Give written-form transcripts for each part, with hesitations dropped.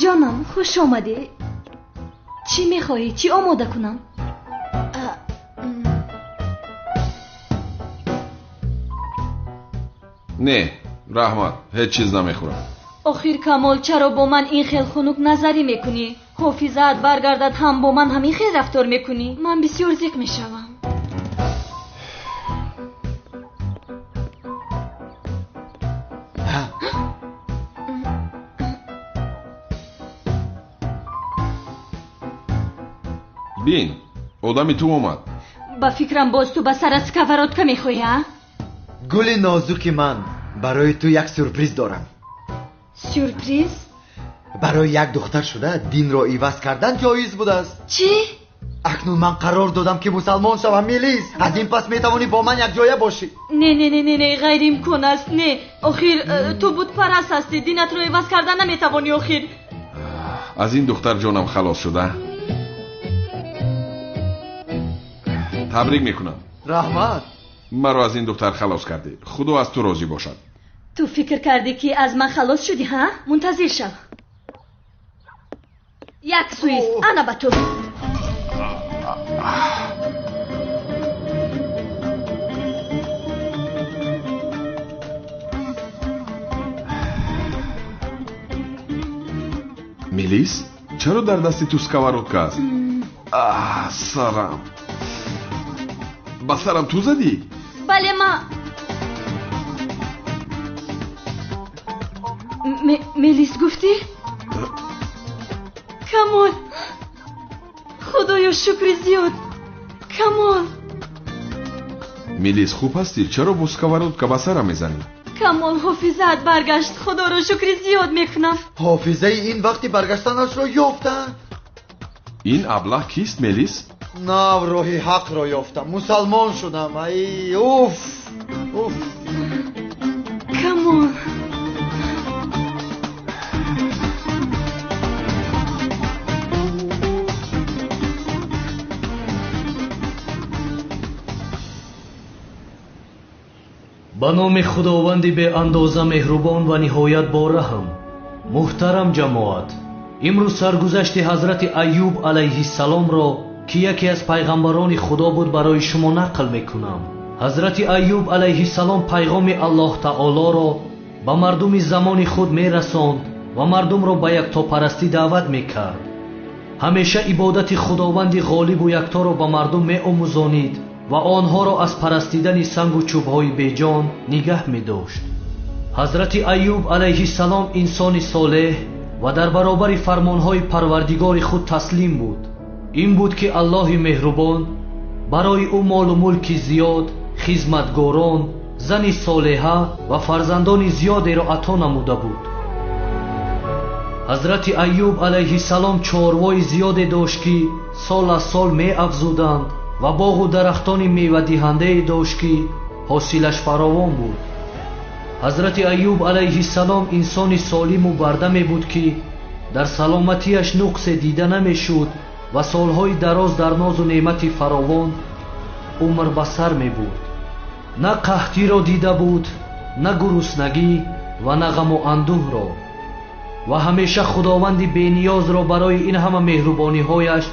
Ҷонам, хуш омадӣ. Чӣ мехоҳӣ? Чӣ омода кунам? Не, раҳмат, ҳеҷ чиз намехӯрам. Охир Камол, чаро бо ман ин хел хунук назарӣ мекунӣ? Ҳофизаат баргардад ҳам бо ман ҳамин хел рафтор мекунӣ? Ман бисёр зиқ мешавам. Бин, одами ту омад. Ба фикрам боз ту ба сарат сковородка мехоҳӣ, а? Гули нозуки ман, барои ту як сюрприз дорам. Сюрприз? Барои як духтар шуда динро иваз кардан ҷоиз будааст. Чӣ? Акнун ман қарор додам ки мусалмон шавам, Мелис. Аз ин пас метавонӣ бо ман якҷоя бошӣ. Не, не, не, не, не, ғайриимкон аст. Не, охир ту бутпараст ҳастӣ, динатро иваз кардан наметавонӣ охир. Аз ин духтар ҷонам халос шуда. Табрик мекунам. Раҳмат. Маро аз ин духтар халос кардӣ. Худо аз ту розӣ бошад. Ту фикр кардӣ ки аз ман халос шудӣ, ҳа? Мунтазир шав. Як суист, ана ба ту. Мелис, чаро дар дасти ту сковородка аст? Аҳ, сарам. Ба сарам ту задӣ? Бале, ман. Мелис гуфтӣ? Камол, худоё шукри зиёд. Камол. Мелис, хуб ҳастӣ? Чаро бо сковородка ба сарам мезанӣ? Камол, ҳофизаат баргашт. Худоро шукри зиёд мекунам. Ҳофизаи ин вақти баргаштанашро ёфтам. Ин аблаҳ кист, Мелис? Нав роҳи ҳақро ёфтам, мусалмон шудам. Ай, уф, уф. Камол. Ба номи Худованди беандоза меҳрубон ва ниҳоят бораҳм. Муҳтарам ҷамоат, имрӯз саргузашти ҳазрати Айюб алайҳиссаломро, ки яке аз пайғамбарони Худо буд, барои шумо нақл мекунам. Ҳазрати Айюб алайҳиссалом пайғоми Аллоҳ таолоро ба мардуми замони худ мерасонд ва мардумро ба яктопарастӣ даъват мекард. Ҳамеша ибодати Худованди ғолибу якторо ба мардум меомӯзонид ва онҳоро аз парастидани сангу чӯбҳои беҷон нигаҳ медошт. Ҳазрати Айюб алайҳиссалом инсони солеҳ ва дар баробари фармонҳои Парвардигори худ таслим буд. Ин буд ки Аллоҳи меҳрубон барои ӯ молу мулки зиёд, хизматгорон, зани солеҳа ва фарзандони зиёдеро ато намуда буд. Ҳазрати Айюб алайҳиссалом чорвои зиёде дошт, ки сол аз сол меафзуданд ва боғу дарахтони мевадиҳандае дошт, ки ҳосилаш фаровон буд. Ҳазрати Айюб алайҳиссалом инсони солиму бардаме буд, ки дар саломатиаш нуқсе дида намешуд ва солҳои дароз дар нозу неъмати фаровон умр ба сар мебурд. На қаҳтиро дида буд, на гуруснагӣ ва на ғаму андӯҳро, ва ҳамеша Худованди бениёзро барои ин ҳама меҳрубониҳояш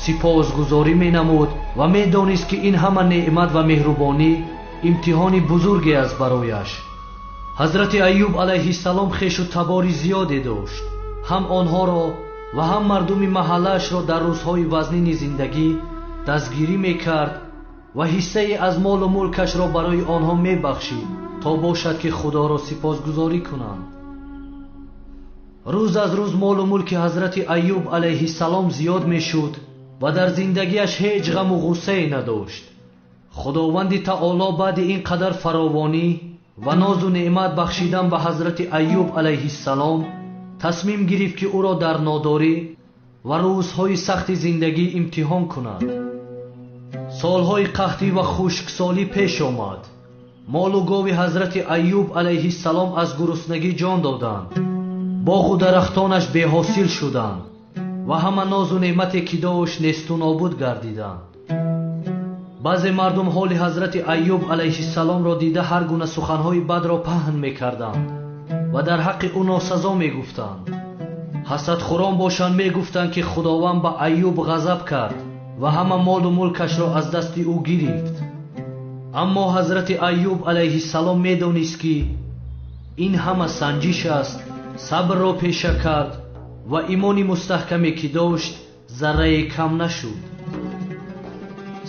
сипосгузорӣ менамуд ва медонист, ки ин ҳама неъмат ва меҳрубонӣ имтиҳони бузурге аст барояш. Ҳазрати Айюб алайҳиссалом хешу табори зиёде дошт. Ҳам онҳоро ва ҳам мардуми маҳаллаашро дар рӯзҳои вазнини зиндагӣ дастгирӣ мекард ва ҳиссае аз молу мулкашро барои онҳо мебахшид, то бошад ки Худоро сипосгузорӣ кунанд. Рӯз аз рӯз молу мулки ҳазрати Айюб алайҳиссалом зиёд мешуд ва дар зиндагиаш ҳеҷ ғаму ғуссае надошт. Худованди таоло баъди ин қадар фаровонӣ ва нозу неъмат бахшидан ба ҳазрати Айюб алайҳиссалом тасмим гирифт, ки ӯро дар нодорӣ ва рӯзҳои сахти зиндагӣ имтиҳон кунад. Солҳои қаҳтӣ ва хушксолӣ пеш омад. Молу гови ҳазрати Айюб алайҳиссалом аз гуруснагӣ ҷон доданд. Боғу дарахтонаш беҳосил шуданд ва ҳама нозу неъмате ки дошт несту нобуд гардиданд. Баъзе мардум ҳоли ҳазрати Айюб алайҳиссаломро дида ҳар гуна суханҳои бадро паҳн мекарданд ва дар ҳаққи ӯ носазо мегуфтанд. Ҳасадхӯрон бошанд мегуфтанд, ки Худованд ба Айюб ғазаб кард ва ҳама молу мулкашро аз дасти ӯ гирифт. Аммо ҳазрати Айюб алайҳиссалом медонист, ки ин ҳама санҷиш аст, сабрро пеша кард ва имони мустаҳкаме, ки дошт, заррае кам нашуд.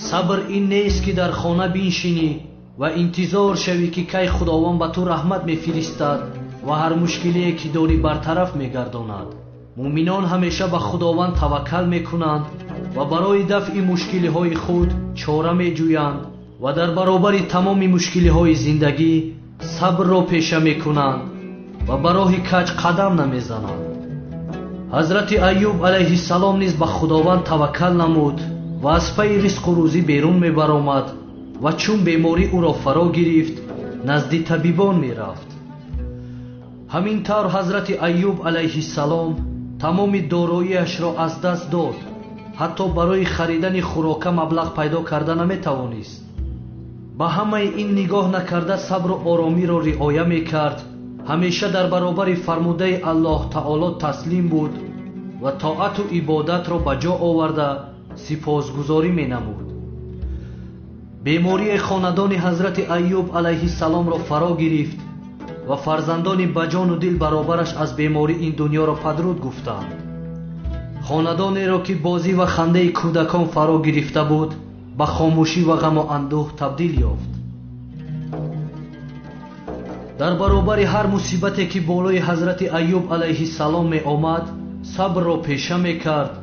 Сабр ин нест, ки дар хона биншинӣ ва интизор шавӣ, ки кай Худованд ба ту раҳмат мефиристад ва ҳар мушкилие, ки дорӣ, бартараф мегардонад. Муъминон ҳамеша ба Худованд таваккал мекунанд ва барои дафъи мушкилиҳои худ чора меҷӯянд ва дар баробари тамоми мушкилиҳои зиндагӣ сабрро пеша мекунанд ва ба роҳи каҷ қадам намезананд. Ҳазрати Айюб алайҳиссалом низ ба Худованд таваккал намуд ва аз пайи ризқу рӯзӣ берун мебаромад ва чун беморӣ ӯро фаро гирифт, назди табибон мерафт. Ҳамин тавр ҳазрати Айюб алайҳиссалом тамоми дороиашро аз даст дод, ҳатто барои харидани хӯрока маблағ пайдо карда наметавонист. Ба ҳамаи ин нигоҳ накарда сабру оромиро риоя мекард, ҳамеша дар баробари фармудаи Аллоҳ таоло таслим буд ва тоату ибодатро ба ҷо оварда сипосгузорӣ менамуд. Бемории хонадони ҳазрати Айюб алайҳиссаломро фаро гирифт ва фарзандони ба ҷону дил баробараш аз беморӣ ин дунёро падруд гуфтанд. Хонадонеро, ки бозӣ ва хандаи кӯдакон фаро гирифта буд, ба хомӯшӣ ва ғаму андӯҳ табдил ёфт. Дар баробари ҳар мусибате, ки болои ҳазрати Айюб алайҳиссалом меомад, сабрро пеша мекард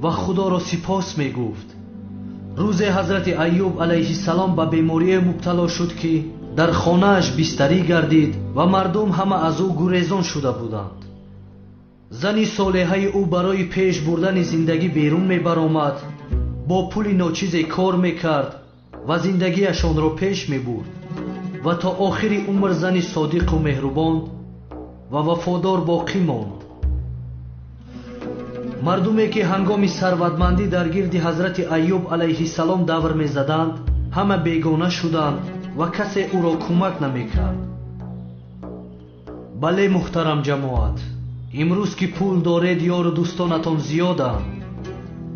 ва Худоро сипос мегуфт. Рӯзе ҳазрати Айюб алайҳиссалом ба беморие мубтало шуд, ки дар хонааш бистарӣ гардид ва мардум ҳама аз ӯ гурезон шуда буданд. Зани солеҳаи ӯ барои пеш бурдани зиндагӣ берун мебаромад, бо пули ночизе кор мекард ва зиндагиашонро пеш мебурд ва то охири умр зани содиқу меҳрубон ва вафодор боқӣ монд. Мардуме, ки ҳангоми сарватмандӣ дар гирди ҳазрати Айюб алайҳиссалом давр мезаданд, ҳама бегона шуданд ва касе ӯро кӯмак намекард. Бале, муҳтарам ҷамоат, имрӯз ки пул доред, ёру дӯстонатон зиёданд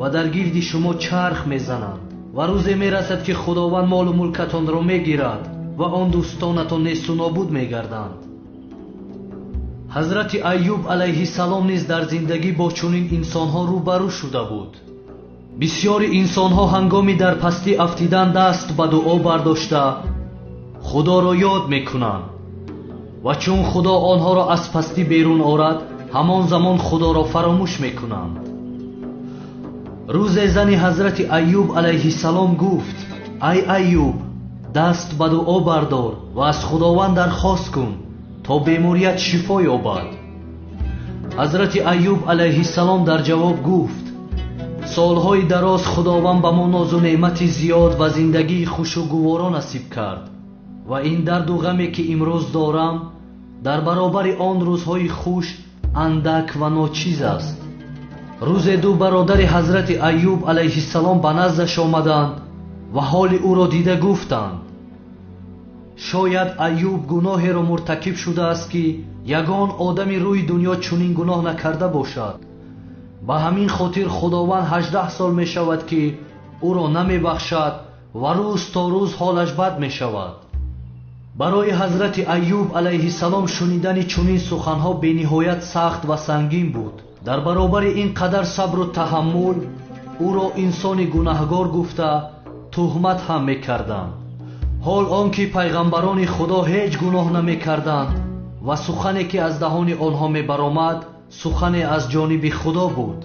ва дар гирди шумо чарх мезананд ва рӯзе мерасад, ки Худованд молу мулкатонро мегирад ва он дӯстонатон несту нобуд мегарданд. Ҳазрати Айюб алайҳиссалом низ дар зиндагӣ бо чунин инсонҳо рӯбарӯ шуда буд. Бисёри инсонҳо ҳангоми дар пастӣ афтидан даст ба дуо бардошта Худоро ёд мекунанд ва чун Худо онҳоро аз пастӣ берун орад, ҳамон замон Худоро фаромӯш мекунанд. Рӯзе зани ҳазрати Айюб алайҳиссалом гуфт: ай Айюб, даст ба дуо бардор ва аз Худованд дархост кун, то беморият шифо ёбад. Ҳазрати Айюб алайҳиссалом дар ҷавоб гуфт: солҳои дароз Худованд ба мо нозу неъмати зиёд ва зиндагии хушу гуворо насиб кард ва ин дарду ғаме, ки имрӯз дорам, дар баробари он рӯзҳои хуш андак ва ночиз аст. Рӯзе ду бародари ҳазрати Айюб алайҳиссалом ба наздаш омаданд ва ҳоли ӯро дида гуфтанд: шояд Айюб гуноҳеро муртакиб шудааст, ки ягон одами рӯи дунё чунин гуноҳ накарда бошад. Ба ҳамин хотир Худованд 18 сол мешавад, ки ӯро намебахшад ва рӯз то рӯз ҳолаш бад мешавад. Барои ҳазрати Айюб алайҳиссалом шунидани чунин суханҳо бениҳоят сахт ва сангин буд. Дар баробари ин қадар сабру таҳаммул ӯро инсони гунаҳгор гуфта туҳмат ҳам мекарданд. Ҳол он ки пайғамбарони Худо ҳеҷ гуноҳ намекарданд ва сухане, ки аз даҳони онҳо мебаромад, сухане аз ҷониби Худо буд.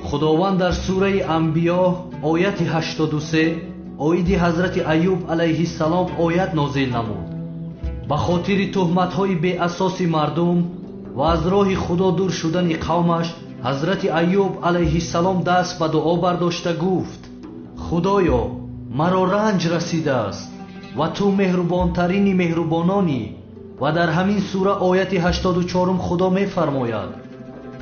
Худованд дар сураи Анбиё ояти 83 оиди ҳазрати Айюб алайҳиссалом оят нозил намуд. Ба хотири туҳматҳои беасоси мардум ва аз роҳи Худо дур шудани қавмаш, ҳазрати Айюб алайҳиссалом даст ба дуо бардошта гуфт: Худоё, маро ранҷ расидааст ва ту меҳрубонтарини меҳрубононӣ. Ва дар ҳамин сура ояти 84 Худо мефармояд: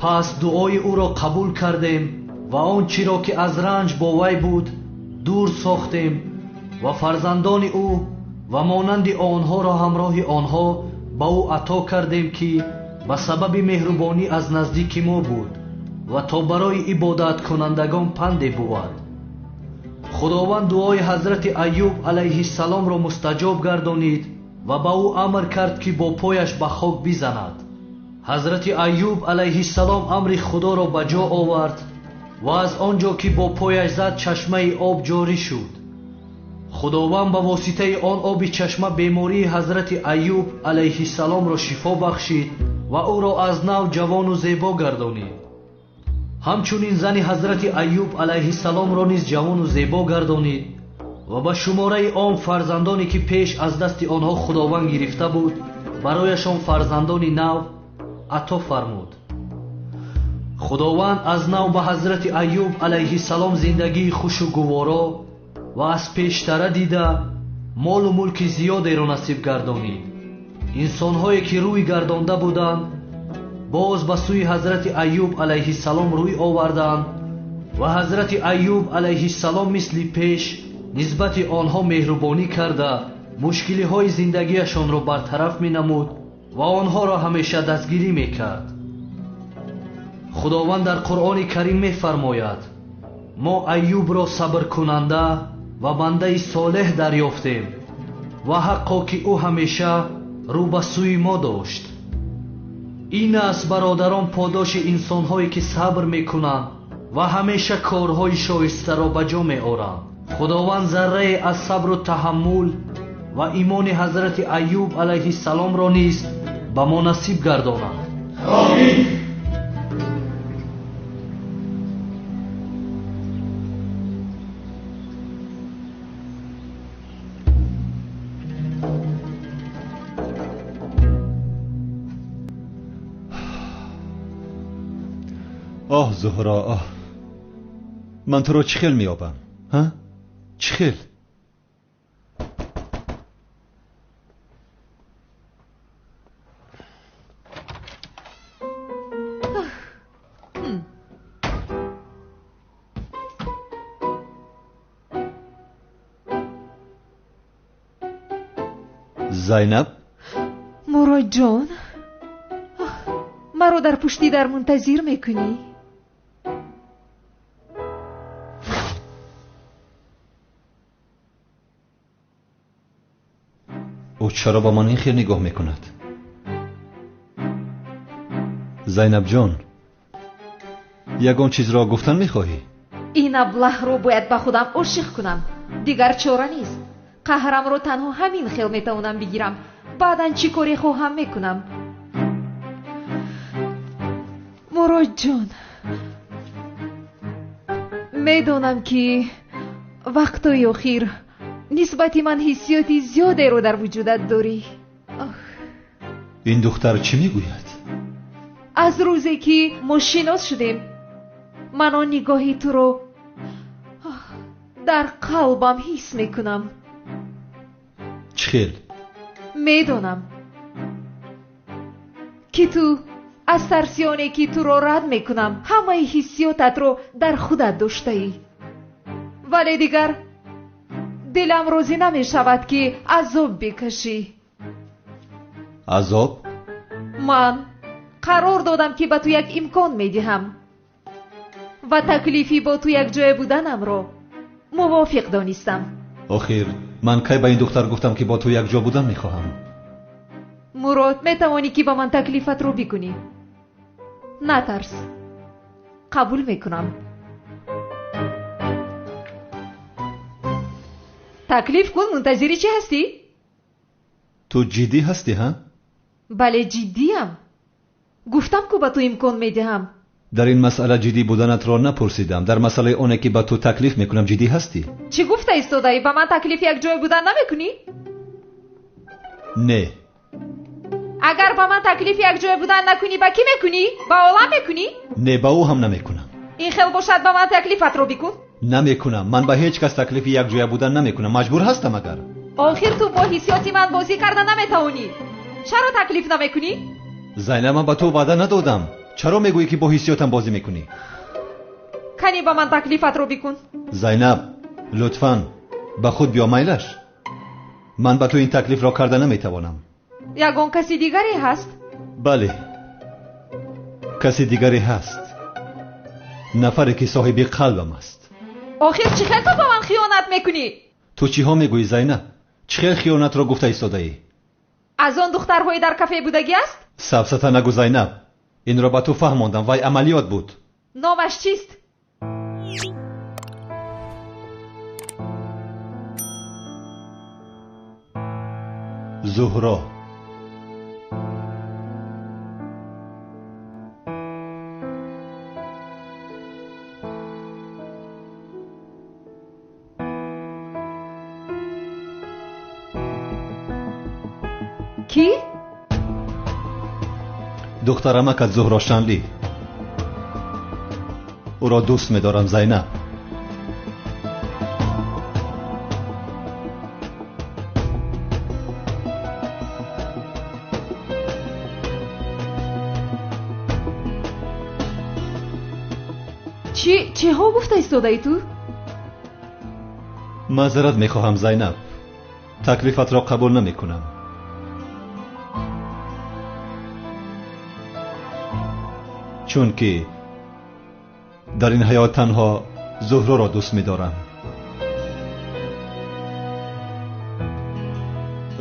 пас дуои ӯро қабул кардем ва он чиро, ки аз ранҷ бо вай буд, дур сохтем ва фарзандони ӯ ва монанди онҳоро ҳамроҳи онҳо ба ӯ ато кардем, ки Ба сабаби меҳрубонӣ аз наздики мо буд ва то барои ибодаткунандагон панде бувад. Худованд дуои ҳазрати Айюб алайҳиссаломро мустаҷоб гардонид ва ба ӯ амр кард, ки бо пояш ба хок бизанад. Ҳазрати Айюб алайҳиссалом амри Худоро ба ҷо овард ва аз он ҷо ки бо пояш зад, чашмаи об ҷорӣ шуд. Худованд ба воситаи он оби чашма бемории ҳазрати Айюб алайҳиссаломро шифо бахшид ва ӯро аз нав ҷавону зебо гардонид. Ҳамчунин зани ҳазрати Айюб алайҳиссаломро низ ҷавону зебо гардонид ва ба шумораи он фарзандоне ки пеш аз дасти онҳо Худованд гирифта буд, барояшон фарзандони нав ато фармуд. Худованд аз нав ба ҳазрати Айюб алайҳиссалом зиндагии хушу гуворо ва аз пештара дида молу мулки зиёдеро насиб гардонид. Инсонҳое ки рӯй гардонда буданд, боз ба сӯи ҳазрати Айюб алайҳиссалом рӯй оварданд ва ҳазрати Айюб алайҳиссалом мисли пеш нисбати онҳо меҳрубонӣ карда, мушкилиҳои зиндагиашонро бартараф менамуд ва онҳоро ҳамеша дастгирӣ мекард. Худованд дар Қуръони Карим мефармояд: мо Айюбро сабркунанда ва бандаи солеҳ дарёфтем ва ҳаққо ки ӯ ҳамеша рӯ ба сӯи мо дошт. Ин аст, бародарон, подоши инсонҳое ки сабр мекунанд ва ҳамеша корҳои шоистаро ба ҷо меоранд. Худованд заррае аз сабру таҳаммул ва имони ҳазрати Айюб алайҳиссаломро низ ба мо насиб гардонад. Омин. Оҳ, Зуҳро, оҳ, ман туро чӣ хел меёбам? Ҳа? Чӣ хел? Зайнаб? Муродҷон, маро дар пушти дар мунтазир мекунӣ? Ӯ чаро ба ман ин хел нигоҳ мекунад? Зайнабҷон, ягон чизро гуфтан мехоҳӣ? Ин аблаҳро бояд ба худам ошиқ кунам. Дигар чора нест. Қаҳрамро танҳо ҳамин хел метавонам бигирам. Баъдан чӣ коре хоҳам мекунам. Муродҷон, медонам ки вақтҳои охир нисбати ман ҳиссиёти зиёдеро дар вуҷудат дорӣ. Ин духтар чӣ мегӯяд? Аз рӯзе ки мо шинос шудем, ман он нигоҳи туро дар қалбам ҳис мекунам. Чӣ хел? Медонам ки ту аз тарсионе ки туро рад мекунам, ҳамаи ҳиссиётатро дар худат доштаӣ. Вале дигар дилам розӣ намешавад ки азоб бикашӣ. Азоб? Ман қарор додам ки ба ту як имкон медиҳам ва таклифи бо ту якҷоя буданамро мувофиқ донистам. Охир ман кай ба ин духтар гуфтам ки бо ту якҷо будан мехоҳам? Мурод, метавонӣ ки ба ман таклифатро бикунӣ. Натарс, қабул мекунам. Таклиф кун, мунтазири чӣ ҳастӣ? Ту ҷиддӣ ҳастӣ, ҳа? Бале, ҷиддиям. Гуфтам ку ба ту имкон медиҳам. Дар ин масъала ҷиддӣ буданатро напурсидам. Дар масъалаи оне ки ба ту таклиф мекунам ҷиддӣ ҳастӣ? Чӣ гуфта истодаӣ? Ба ман таклиф якҷоя будан намекунӣ? Не. Агар ба ман таклиф якҷоя будан накунӣ, ба кӣ мекунӣ? Ба олам мекунӣ? Не, ба ӯ ҳам намекунам. Ин хел бошад, ба ман таклифатро бикун. Намекунам. Ман ба ҳеҷ кас таклифи якҷоя будан намекунам. Маҷбур ҳастам агар. Охир ту бо ҳиссиёти ман бозӣ карда наметавонӣ. Чаро таклиф намекунӣ? Зайнаб, ман ба ту ваъда надодам. Чаро мегӯӣ ки бо ҳиссиётам бозӣ мекунӣ? Кани ба ман таклифатро бикун. Зайнаб, лутфан ба худ биё, майлаш. Ман ба ту ин таклифро карда наметавонам. Ягон каси дигаре ҳаст? Бале, Каси дигаре ҳаст, нафаре ки соҳиби қалбам аст. Охир чӣ хел ту ба ман хиёнат мекунӣ? Ту чиҳо мегӯӣ, Зайнаб? Чӣ хел хиёнатро гуфта истодаӣ? Аз он духтарҳои дар кафе будагӣ аст? Сафсата нагӯ, Зайнаб. Инро ба ту фаҳмондам, вай амалиёт буд. Номаш чист? Зуҳро. Кӣ? Духтарамакат Зуҳро Шанлӣ. Ӯро дӯст медорам, Зайнаб. Чиҳо гуфта истодаӣ ту? Маъзарат мехоҳам, Зайнаб. Таклифатро қабул намекунам. Чунки дар ин ҳаёт танҳо Зуҳроро дӯст медорам.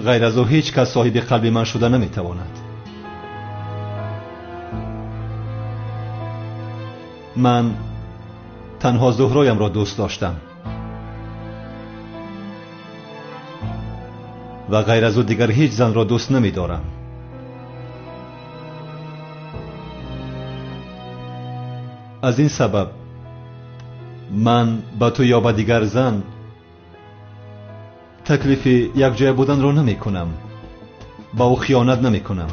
Ғайр аз ӯ ҳеҷ кас соҳиби қалби ман шуда наметавонад. Ман танҳо Зуҳроямро дӯст доштам ва ғайр аз ӯ дигар ҳеҷ занро дӯст намедорам. Аз ин сабаб ман ба ту ё ба дигар зан таклифи якҷоя буданро намекунам, ба ӯ хиёнат намекунам.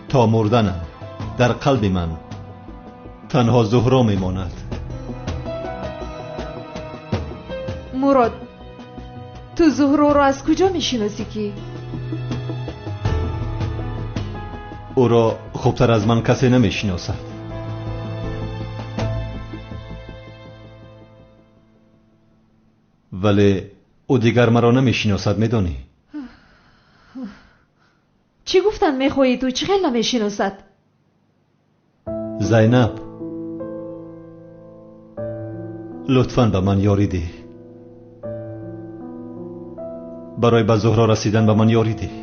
То мурданам дар қалби ман танҳо Зуҳро мемонад. Мурод, ту Зуҳроро аз куҷо мешиносӣ ки? Ӯро хубтар аз ман касе намешиносад. Вале ӯ дигар маро намешиносад, медонӣ? Чӣ гуфтан мехоҳӣ ту? Чӣ хел намешиносад? Зайнаб, лутфан ба ман ёрӣ деҳ. Барои ба Зуҳро расидан ба ман ёрӣ деҳ.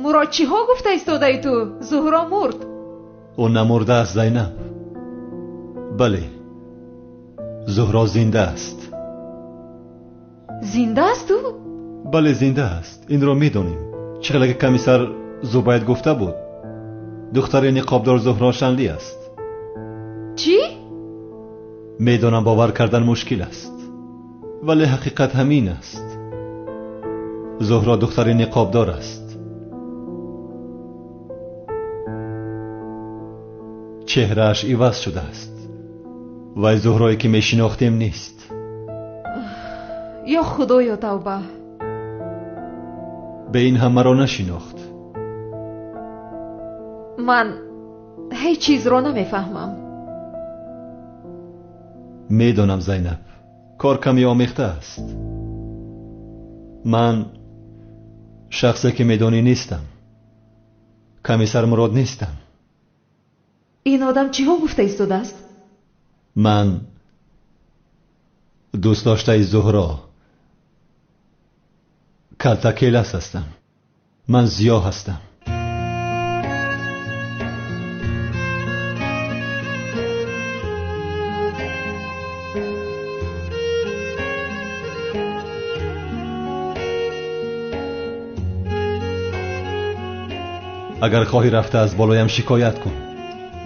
Мурод, чиҳо гуфта истодаӣ ту? Зуҳро мурд. Ӯ намурдааст, Зайнаб. Бале, Зуҳро зинда аст. Зинда аст ӯ? Бале, зинда аст. Инро медонем. Чӣ хеле ки комиссар Зубайд гуфта буд, духтари ниқобдор Зуҳро Шанлӣ аст. Чӣ? Медонам бовар кардан мушкил аст, вале ҳақиқат ҳамин аст. Зуҳро духтари ниқобдор аст. Чеҳрааш иваз шудааст. Вай Зуҳрое ки мешинохтем нест. Ё Худоё, тавба! Ба ин ҳам маро нашинохт. Ман ҳеҷ чизро намефаҳмам. Медонам, Зайнаб, кор каме омехта аст. Ман шахсе ки медонӣ нестам. Комиссар Мурод нестам. Ин одам чиҳо гуфта истодааст? Ман дӯстдоштаи Зуҳро Калтакелас ҳастам. Ман Зиё ҳастам. Агар хоҳӣ рафта аз болоям шикоят кун,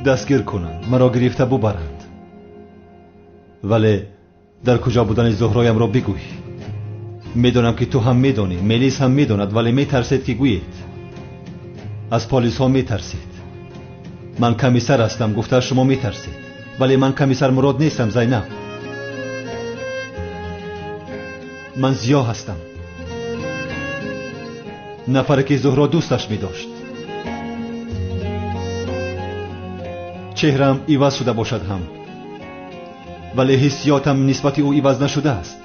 дастгир кунанд, маро гирифта бубаранд. Вале дар куҷо будани Зуҳроямро бигӯй. Медонам ки ту ҳам медонӣ, Мелис ҳам медонад, вале метарсед ки гӯед. Аз полисҳо метарсед. Ман комиссар ҳастам, гуфта шумо метарсед. Вале ман комиссар Мурод нестам, Зайнаб. Ман Зиё ҳастам, нафаре ки Зуҳро дӯсташ медошт. Чеҳраам иваз шуда бошад ҳам, вале ҳиссиётам нисбати ӯ иваз нашудааст.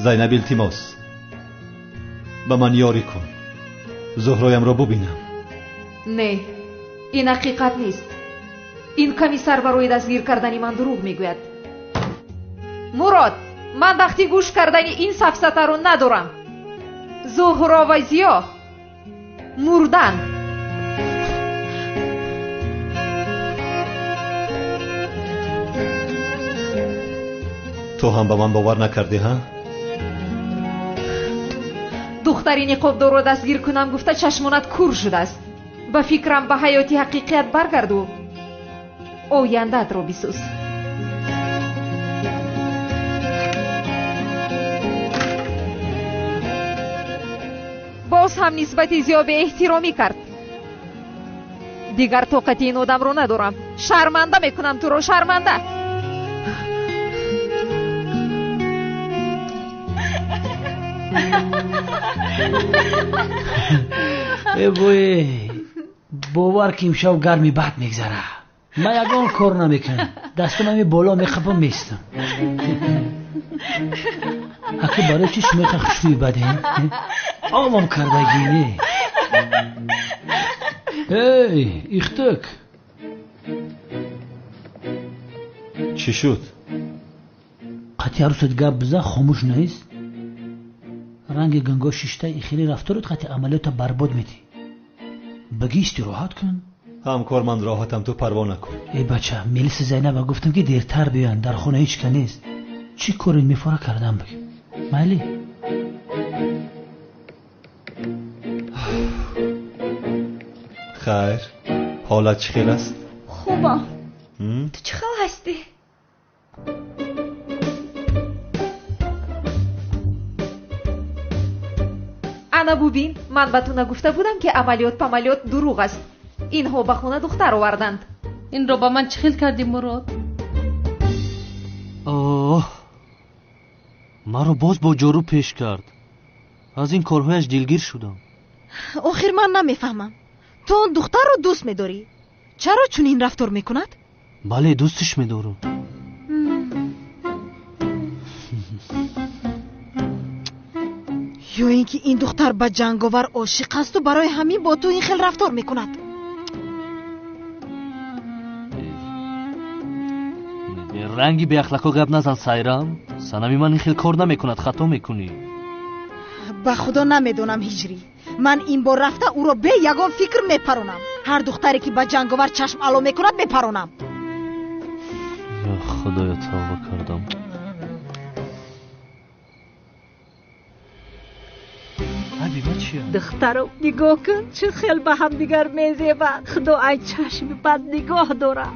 Зайнаб, илтимос, ба ман ёрӣ кун, Зуҳроямро бубинам. Не, ин ҳақиқат нест. Ин комиссар барои дастгир кардани ман дурӯғ мегӯяд. Мурод, ман вақти гӯш кардани ин сафсатаро надорам. Зуҳро ва Зиё мурдан. Ту ҳам ба ман бовар накардӣ, ҳа? Духтари ниқобдорро дастгир кунам гуфта чашмонат кур шудааст. Ба фикрам ба ҳаёти ҳақиқият баргарду ояндаатро бисӯз. Боз ҳам нисбати Зиё беэҳтиромӣ кард. Дигар тоқати ин одамро надорам. Шарманда мекунам туро, шарманда. Э бой, бовар ки имшаб гарми бад мегзара. Ман ягон кор намекунам. Дастам ҳами боло мехапам местам. Аки барои чӣ шумо иқа хушрӯи бадем? Овом кардагӣ не? Эй, ихтак! Чӣ шуд? Қати арӯсат гап бизан, хомӯш нест? Ранги ганго шишта ихеле рафторат қати амалиёта барбод медӣ. Баги истироҳат кун. Ҳамкор, ман роҳатам, ту парво накун. Эй бача, мелиси Зайнаба гуфтам ки дертар биёянд, дар хона ҳеҷ ка нест. Чӣ коре мефора кардам баги? Майли? Хайр, ҳолат чӣ хел аст? Хубам. Ту чӣ хел ҳастӣ? Ана бубин, ман ба ту нагуфта будам ки амалиёт памалиёт дурӯғ аст. Инҳо ба хона духтар оварданд. Инро ба ман чӣ хел кардӣ, Мурод? Оҳ, маро боз бо ҷору пеш кард. Аз ин корҳояш дилгир шудам. Охир ман намефаҳмам. Ту он духтарро дӯст медорӣ. Чаро чунин рафтор мекунад? Бале, дӯстиш медорам. Ё ин ки ин духтар ба ҷанговар ошиқ асту барои ҳамин бо ту ин хел рафтор мекунад. Ранги беахлақо гап назан, Сайрам. Санами ман ин хел кор намекунад, хато мекунӣ. Ба худо намедонам, Ҳиҷрӣ. Ман ин бор рафта ӯро бе ягон фикр мепаронам. Ҳар духтаре ки ба ҷанговар чашм ало мекунад мепаронам. Ё худоё, тавба кардам. Духтарам, нигоҳ кун, чӣ хел ба ҳамдигар мезебанд. Худо ай чашми бад нигоҳ дорад.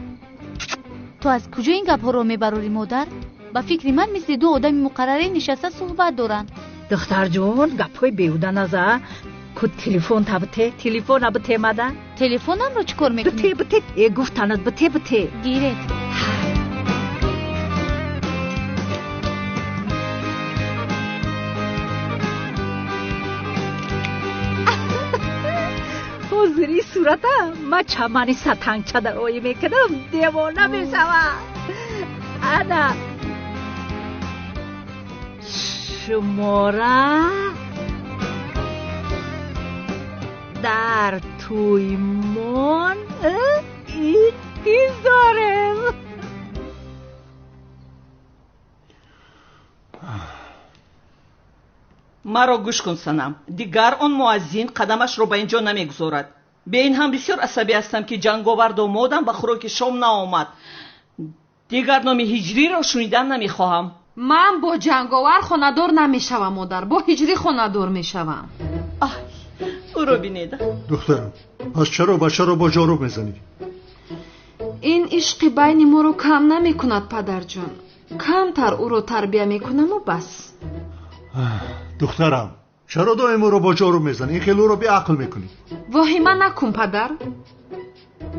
Ту аз куҷо ин гапҳоро мебарорӣ, модар? Ба фикри ман мисли ду одами муқаррарӣ нишаста суҳбат доранд. Духтарҷон, гапҳои беҳуда наза. Ку телефон та бите, телефона бите мада. Телефонамро чӣ кор мекунӣ? Бите, бите. Э, гуфтанат бите, бите. Гиред. Ҳозири сурата ма чамани сатангча дароӣ мекунам, девона мешавам. Ана шумора дар тӯймон интизорем. Маро гӯш кун, Санам. Дигар он муаззин қадамашро ба ин ҷо намегузорад. Бе ин ҳам бисёр асабӣ ҳастам ки ҷанговар домодам ба хӯроки шом наомад. Дигар номи Ҳиҷриро шунидан намехоҳам. Ман бо ҷанговар хонадор намешавам, модар. Бо Ҳиҷрӣ хонадор мешавам. Ай, ӯро бинеда. Духтарам, пас чаро бачаро бо ҷоруб мезанӣ? Ин ишқи байни моро кам намекунад, падарҷон. Камтар ӯро тарбия мекунаму бас. Духтарам, чаро доим ӯро бо ҷоруб мезанӣ? Ин хел ӯро беақл мекунӣ. Воҳима накун, падар.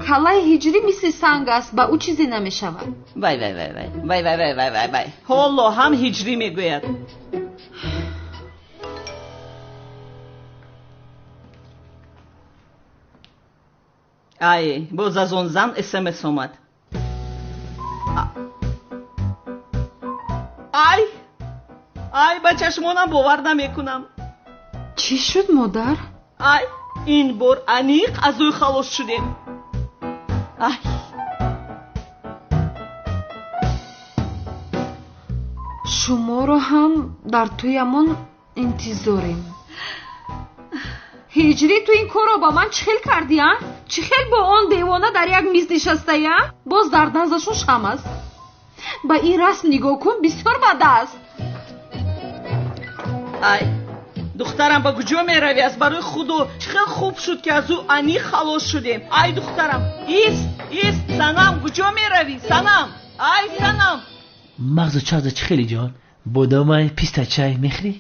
Каллаи Ҳиҷрӣ мисли санг аст, ба ӯ чизе намешавад. Вай вай вай вай вай вай вай вай вай вай. Ҳоло ҳам Ҳиҷрӣ мегӯяд. Ай, боз аз он зан СМС омад. Ай, ай, ба чашмонам бовар намекунам. Чӣ шуд, модар? Ай, Ин бор аниқ аз ӯ халос шудем. Ай! Шуморо ҳам дар тӯямон интизорем. Ҳиҷрӣ, ту ин корро ба ман чӣ хел кардӣ, а? Чӣ хел бо он девона дар як миз нишастаӣ, а? Боз дар наздашон шам аст. Ба ин расм нигоҳ кун, бисёр бад аст. Ай, духтарам, ба куҷо меравӣ? Аз барои Худо, чӣ хел хуб шуд, ки аз ӯ аниқ халос шудем. Ай, духтарам, ист, ист, Санам, куҷо меравӣ? Санам, ай, Санам. Мағзу чағза чӣ хеле ҷон? Бодомай, писта чай мехӯрӣ?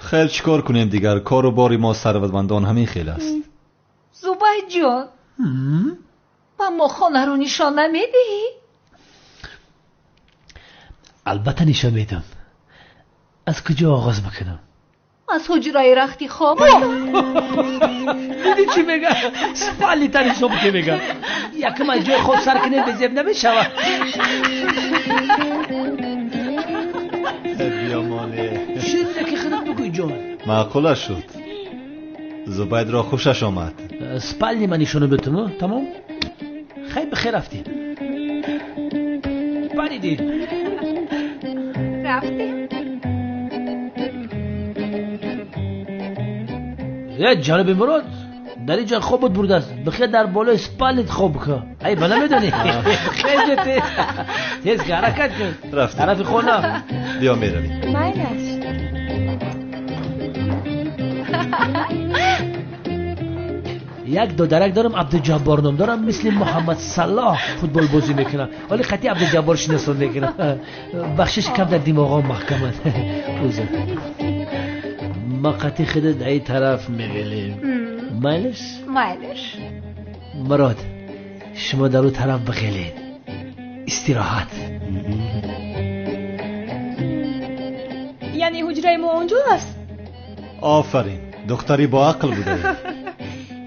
Хел чӣ кор кунем дигар? Кору бори мо сарватмандон ҳамин хел аст. Зубайдҷон, ба мо хонаро нишон намедиҳӣ? Албатта нишон медиҳам. Аз куҷо оғоз бикунам? Аз ҳуҷраи рахти хоб. Дидӣ чӣ мега? Спалита нишон бите мега. Якум аз ҷои хоб сар кунем, безеб намешавад. Биёмоне. Ширне ки худат бигӯй ҷон. Маъқула шуд. Зубайдро хушаш омад. Спални ман нишону битуму, тамом? Хай бихер рафтем. Паридем. Рафтем. Е, ҷаноби Мурод, дар ин ҷо хобот бурдааст. Бихер дар болои спалнит хоб кун. Ай, ба намедонӣ? Хел тез. Тез ҳаракат кун. Рафтем. Тарафи хона. Биё меравем. Майлаш. Як додарак дорам, Абдуҷаббор ном дорам, мисли Муҳаммад Салоҳ футбол бозӣ мекунам. Вале қатъи Абдуҷаббор шиносон мекунам. Бахшиш кам дар димоғом маҳкаманд. Узр. Ма қатъи худат дар ин тараф мегелем. Майлаш? Майлаш. Мурод, шумо дар ӯ тараф бигелед. Истироҳат. Яъне ҳуҷраи мо он ҷо аст? Офарин, духтари боақл будаӣ.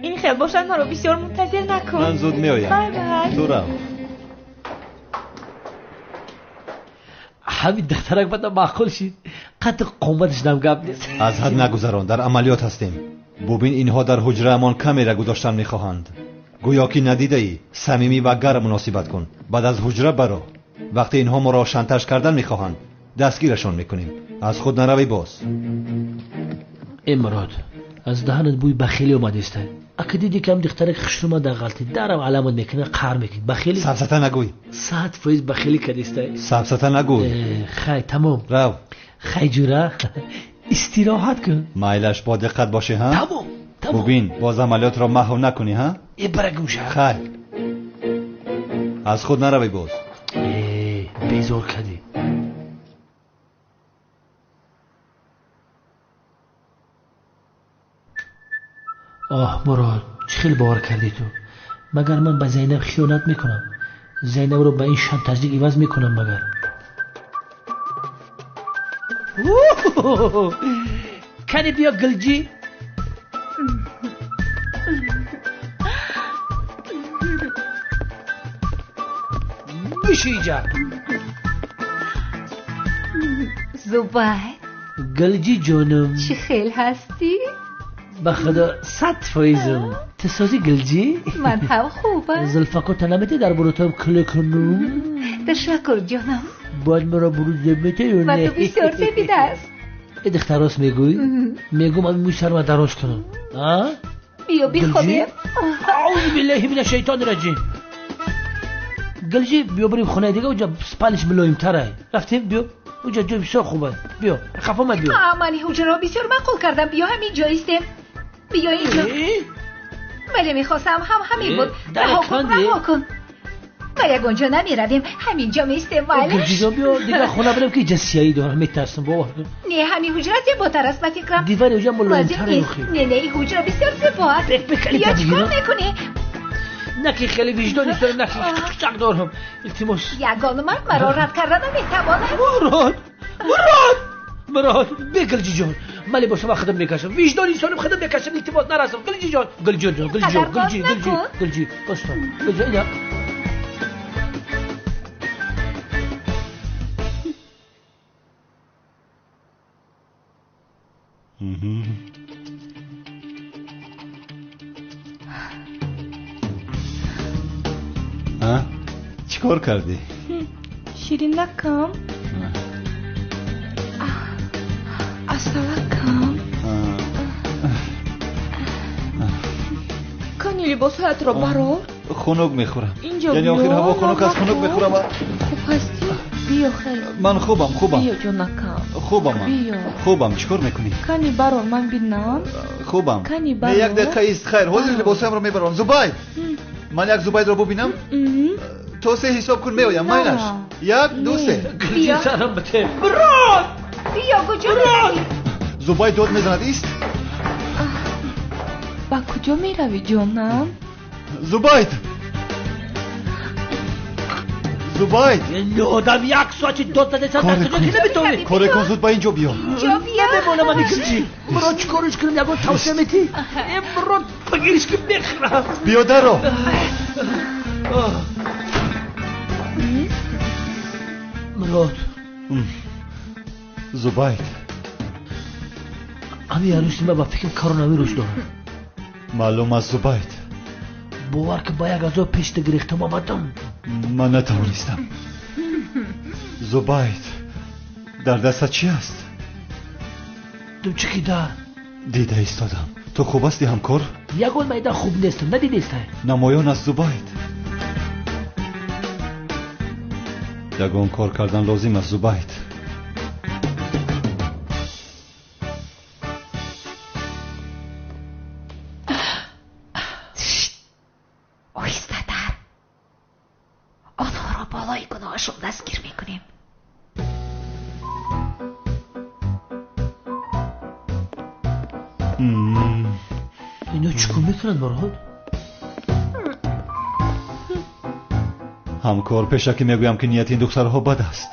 Ин хел бошад, маро бисёр мунтазир накун. Ман зуд меоям. Бай бай. Ту рав. Ҳамин духтарак бада маъқул шид. Қадр қоматаш нам гап нест. Аз ҳад нагузарон, дар амалиёт ҳастем. Бубин, инҳо дар ҳуҷраамон камера гузоштан мехоҳанд. Гӯё ки надидаӣ, самимӣ ва гарм муносибат кун. Баъд аз ҳуҷра баро. Вақте инҳо моро шантаж кардан мехоҳанд, дастгирашон мекунем. Аз худ наравӣ боз. Э Мурод, аз даҳанат бӯи бахилӣ омадааст. Ака дидӣ ки ҳам духтарак хушрӯма дар ғалтӣ, дарам аламат мекунад, қаҳр мекунад. Бахилӣ? Сафсата нагӯй. 100% бахилӣ кардиста. Сафсата нагӯй. Хай, тамом. Рав. Хай ҷура, истироҳат кун. Майлаш, бо диққат бошӣ, ҳа? Тамом, тамом. Бубин, боз амалиётро маҳв накунӣ, ҳа? Э, бара гӯша. Хай. Аз худ наравӣ боз. Э, безор кардӣ. Оҳ, Мурод, чӣ хел бовар кардӣ ту? Магар ман ба Зайнаб хиёнат мекунам? Зайнабро ба ин шантажник иваз мекунам магар? Кани биё гилҷӣ. Биши иҷа. Зубайд. Гилҷӣ ҷонум. Чӣ хел ҳастӣ? Ба худо 100%. Ту созӣ гилҷӣ? Ман ҳам хубам. Зулфакота наметӣ дар бурутам куле кунум? Ташаккур ҷонам. Бояд маро бурут зеб метӣ ё Ба не? ту бисёр зебидааст. Э, духтар, рост мегӯӣ? Мегӯм ами мӯи сарма дароз кунам. А? Биё бихобем. Аузу биллаҳи мина шайтони раҷим. Гилҷӣ, биё барем хонаи дига, уҷа спалиш мулоимтарай. Рафтем, биё. Уҷа ҷои бисёр хуб аст. Биё, хафа ма биё. Ман ҳуҷраро бисёр маъқул кардам. Биё ҳамин ҷо истем. Биё инҷо. Вале мехостам ҳам ҳамин буд. Дар Раҳо кун, канди? раҳо кун. Ба ягон ҷо намеравем. Ҳамин ҷо меистем, майлаш. Гилҷиҷон, биё дигар хона барем ки иҷа сияӣ дорам, метарсам, бовар кун. Не, ҳамин ҳуҷра зеботар аст ба фикрам. Дивани ҳуҷра мулоимтар Лозим нест. охи. Не, не, ин ҳуҷра бисёр зебо аст. Бек, бек, калита Биё, чӣ кор бигирам. мекунӣ? На ки хеле виҷдон дорам, на ки чак дорам. Илтимос. Ягон мард маро рад карда наметавонад. Мурод, Мурод, Мурод, бе Гилҷиҷон. Ман либосама худам мекашам. Виҷдони инсоним худам мекашам. Илтимос, нарасам. Гилҷиҷон, Гилҷиҷон, Гилҷиҷон, Қадар Гилҷи, боз Гилҷи, накун. Гилҷи. Баста. Гилҷи, ина. Чӣ кор кардӣ? Ширинакам, асалакам. Кани либосҳоятро барор. Хунук мехӯрам. Яъне охир ҳаво хунук аст, хунук мехӯрам. Хуб ҳастӣ? Биё хел. Ман хубам, хубам. Биё ҷонакам. Хубам. Биё. Хубам, чӣ кор мекунӣ? Кани барор, ман бинам. Хубам. Кани барор. Не, як дақиқа ист, хайр, ҳозир либосҳоямро мебарам. Зубайд! Ман як Зубайдро бубинам? То се ҳисоб кун, меоям, майлаш. 1, 2, 3. Мурод! Биё, куҷо меравӣ? Зубайд дод мезанад, ист. Ба куҷо меравӣ, ҷонам? Зубайд! Зубайд! Одам як соати дод задеса дар дунё ки наметавонӣ. Коре кун, зуд ба инҷо биё. Намемонам ман икинчи. Мурод, чӣ кориш кунам, ягон тавсия метӣ? Э, Мурод, бигириш ки мехӯрам. Биё дарро. Мурод. Зубайд. Ҳамин арӯси ман ба фикр коронавирус дорад. Маълум аст, Зубайд. Бовар ки ба як азоб пешта гирифтам омадам. Ман натавонистам. Зубайд, дар дастат чӣ аст? Думчики дар. Дида истодам. Ту хуб ҳастӣ, ҳамкор? Ягон майда хуб нестам, надидестай? Намоён аст, Зубайд. Ягон кор кардан лозим аст, Зубайд. Оҳистатар. Онҳоро болои гуноҳашон дастгир мекунем. Ино чӣ кор мекунанд, Мурод? Ҳамкор, пешакӣ мегӯям ки нияти ин духтарҳо бад аст.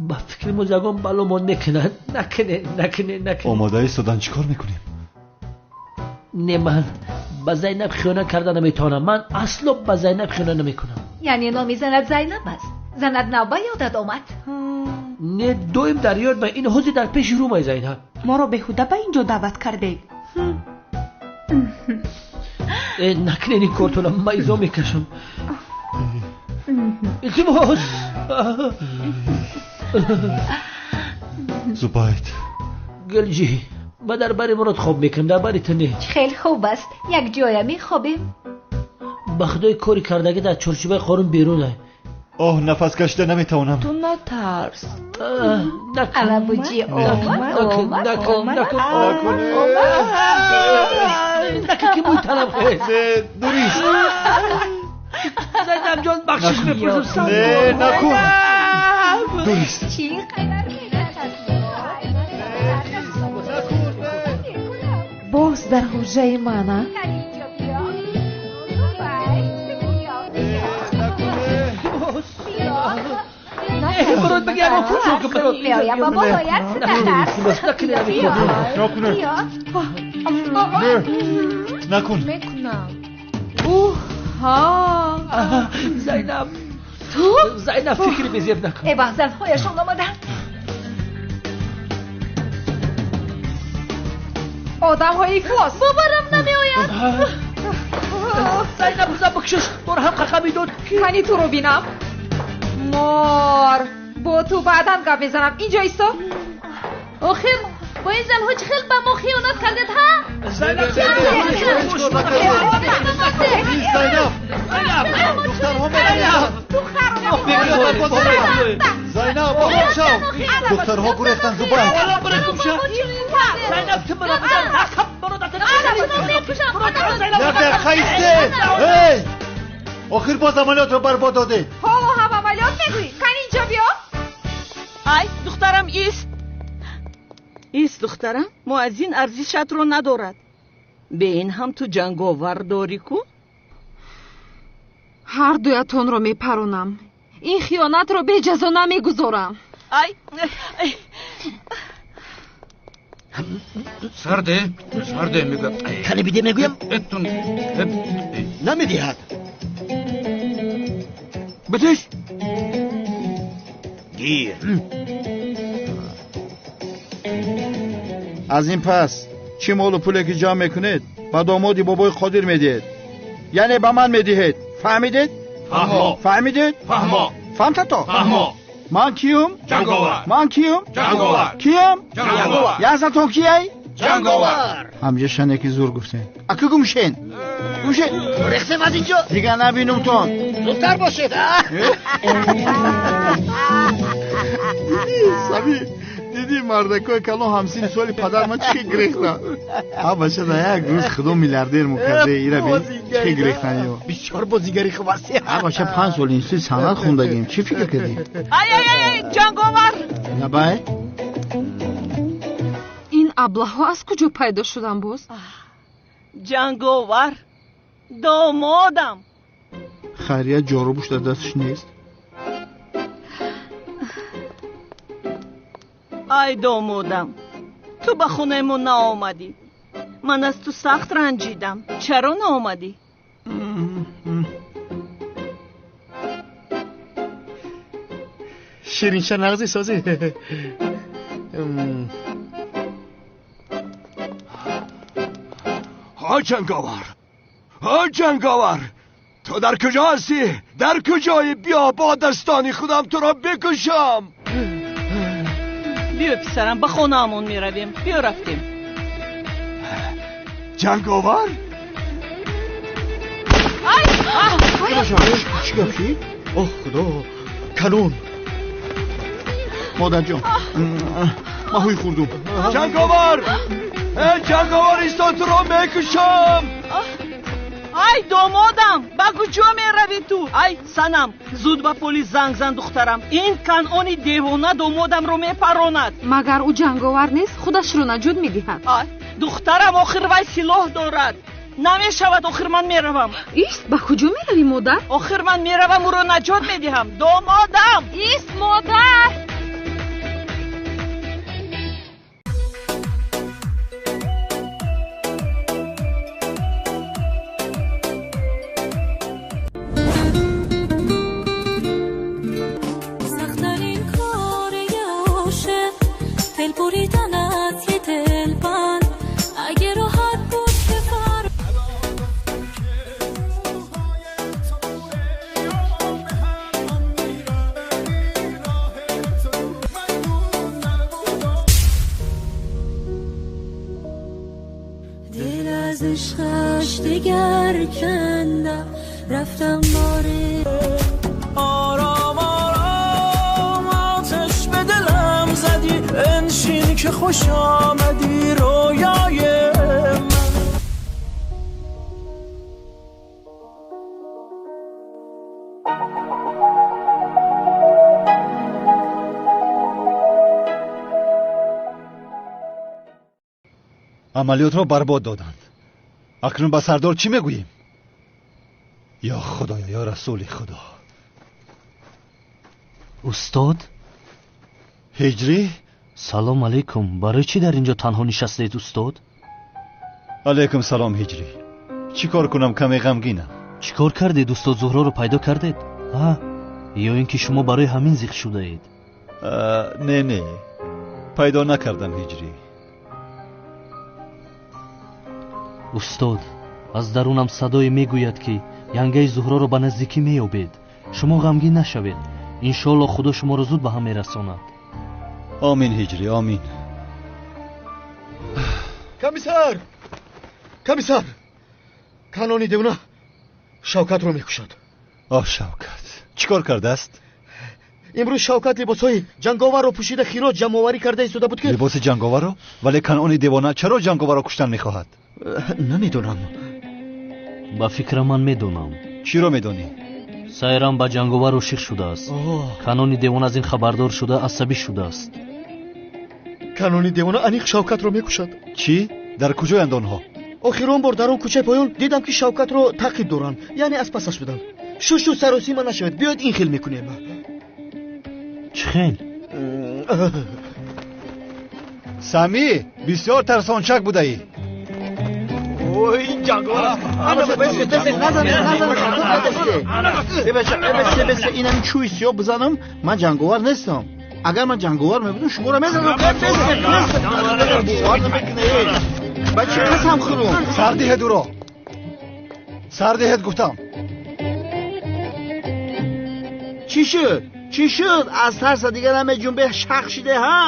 Ба фикри мо ягон баломон мекунанд. Накуне, накуне, накуне. Омода истодан чӣ кор мекунем? Не, ман ба Зайнаб хиёнат карда наметавонам. Ман асло ба Зайнаб хиёнат намекунам. Яъне номи занат Зайнаб аст? Занат нав ба ёдат омад? Не, доим дар ёд ба ин ҳозир дар пеши рӯмай Зайнаб. Моро беҳуда ба ин ҷо даъват кардед. Э, накунед ин кортона, ман изо мекашам. Илтимос. Зубайд. Гулҷӣ, ман дар бари Мурод хоб мекунам, дар бари ту не. Хеле хуб аст, як ҷоя мехобем. Ба худои кори кардагӣ дар чорчӯбаи қонун берун ай. Оҳ, нафас кашида наметавонам. Ту натарс. Алабуҷӣ омад, омад, омад, омад. Накун ки мӯй танам хез. Дурист. Зайнаб ҷон, бахшиш мепурсам. Не, накун. Дурист. Чӣ қадар боз дар ҳуҷраи ман, а? Мурод, баги ягон кор кун, Мурод. Меоям ба болоят, натарс. Накун. Накун. Мекунам. Уҳ, ҳа. Зайнаб. Ту? Зайнаб, фикри безеб накун. Э, ба занҳояшон омаданд. Одамҳои ифлос. Боварам намеояд. Зайнаб, рӯза бикшиш, бор ҳам қақа медод. Кани туро бинам. Мор, бо ту баъдан гап мезанам. Инҷо исто. Охир, бо ин занҳо чӣ хел ба мо хиёнат кардед, ҳа? Зайнаб, Зайнаб! Духтарҳо мераванд. Зайнаб, ором шав. Духтарҳо гурехтанд, Зубайд. Зайнаб, ту маро бизан. Накун, Мурод, Як дақиқа истед. Эй! Охир боз амалиётро барбод додед. Ҳоло ҳам амалиёт мегӯӣ? Кани инҷо биё. Ай, духтарам, ист. Ист, духтарам, муаззин арзишатро надорад. Бе ин ҳам ту ҷанговар дорӣ ку? Ҳар дуятонро мепаронам. Ин хиёнатро беҷазо намегузорам. Ай, сарде, сарде мегӯям. Кани биде мегӯям? Намедиҳад. Битиш. Гир. Аз ин пас чӣ молу пуле ки ҷамъ мекунед, ба домоди бобои Қодир медиҳед. Яъне ба ман медиҳед. Фаҳмидед? Фаҳмо. Фаҳмидед? Фаҳмо. Фаҳмтато? Фаҳмо. Ман киюм? Ҷанговар. Ман киюм? Ҷанговар. Киюм? Ҷанговар. Яздатон кияй? Ҷанговар. Ҳамҷа шане ки зур гуфтем. Аку гумшен. Гумшен. Рехтем аз инҷо. Дига набинумтон. Зудтар бошед. Диди, Сами, диди мардакои калон ҳамсини соли падар ман чӣ гирехтан. Ҳа бача да як рӯз худо миллиардер мукарда ира бин чӣ гирехтан ё. Бисёр бозигари хуб ҳастӣ. Ҳа бача 5 сол институт санъат хондагим. Чӣ фикр кардӣ? Ай ай ай Ҷанговар. Набай? Ин аблаҳҳо аз куҷо пайдо шуданд боз? Ҷанговар, домодам. Хайрият ҷорубуш дар дасташ нест. Ай домодам, ту ба хонаи мо наомадӣ. Ман аз ту сахт ранҷидам. Чаро наомадӣ? Ширинша нағзи созӣ. Ҳа Ҷанговар, ҳа Ҷанговар, ту дар куҷо ҳастӣ? Дар куҷоӣ? Биё бо дастони худам туро бикушам. Биё писарам, ба хонаамон меравем. Биё рафтем. Ҷанговар? Чӣ гап шид? Оҳ худо, канон. Модарҷон, маҳӯй хӯрдум. Ҷанговар! Эй Ҷанговар, исто, туро мекушам. Ай домодам, ба куҷо меравӣ ту? Ай санам, зуд ба полис занг зан духтарам. Ин канъони девона домодамро мепаронад. Магар ӯ ҷанговар нест? Худашро наҷот медиҳад. Ай духтарам, охир вай силоҳ дорад. Намешавад, охир ман меравам. Ист, ба куҷо меравӣ модар? Охир ман меравам, ӯро наҷот медиҳам. Домодам! Ист, модар! رفتم باره آرام آرام آتش به دلم زدی، انشین که خوش آمدی رویای من. عملیات را برباد دادند. اکنون به سردار چی میگوییم؟ یا خدایا، یا رسول خدا. استاد؟ هجری؟ سلام علیکم. برای چی در اینجا تنها نشستید استاد؟ علیکم سلام هجری. چیکار کنم، کمی غمگینم. چیکار کردید استاد؟ زهرا رو پیدا کردید؟ ها؟ یا اینکه شما برای همین زیق شده اید؟ نه نه، پیدا نکردم هجری. استاد، از درونم صدای میگوید که янгаи Зуҳроро ба наздикӣ меёбед. Шумо ғамгин нашавед. Иншоалло Худо шуморо зуд ба ҳам мерасонад. Омин ҳиҷрӣ, омин. Комиссар! Комиссар! Канони девона Шавкатро мекушад. Оҳ Шавкат, чӣ кор кардааст? Имрӯз Шавкат либосҳои ҷанговарро пӯшида хироҷ ҷамъоварӣ карда истода буд ки либоси ҷанговарро? Вале канони девона чаро ҷанговарро куштан мехоҳад? Намедонам. Ба фикра ман медонам. Чиро медонӣ? Сайрам ба ҷанговар ошиқ шудааст. Канони девона аз ин хабардор шуда асабӣ шудааст. Канони девона аниқ Шавкатро мекушад. Чӣ? Дар куҷоянд онҳо? Охирон бор дар он кӯчаи поён дидам ки Шавкатро таъқиб доранд, яъне аз пасаш буданд. Шушу саросима нашавед, биёед ин хел мекунем. Чӣ хел? Самӣ, бисёр тарсончак будаӣ. Ой, ҷанговар! Инам чӯи сиёҳ бизанам, ман ҷанговар нестам. Агар ман ҷанговар мебудам, шуморо мезанам. Ба чӣ қасам хӯрум? Сар диҳед ӯро. Сар диҳед гуфтам. Чӣ шуд? Чӣ шуд? Аз тарса дигар намеҷунбе, шақ шиде, ҳа?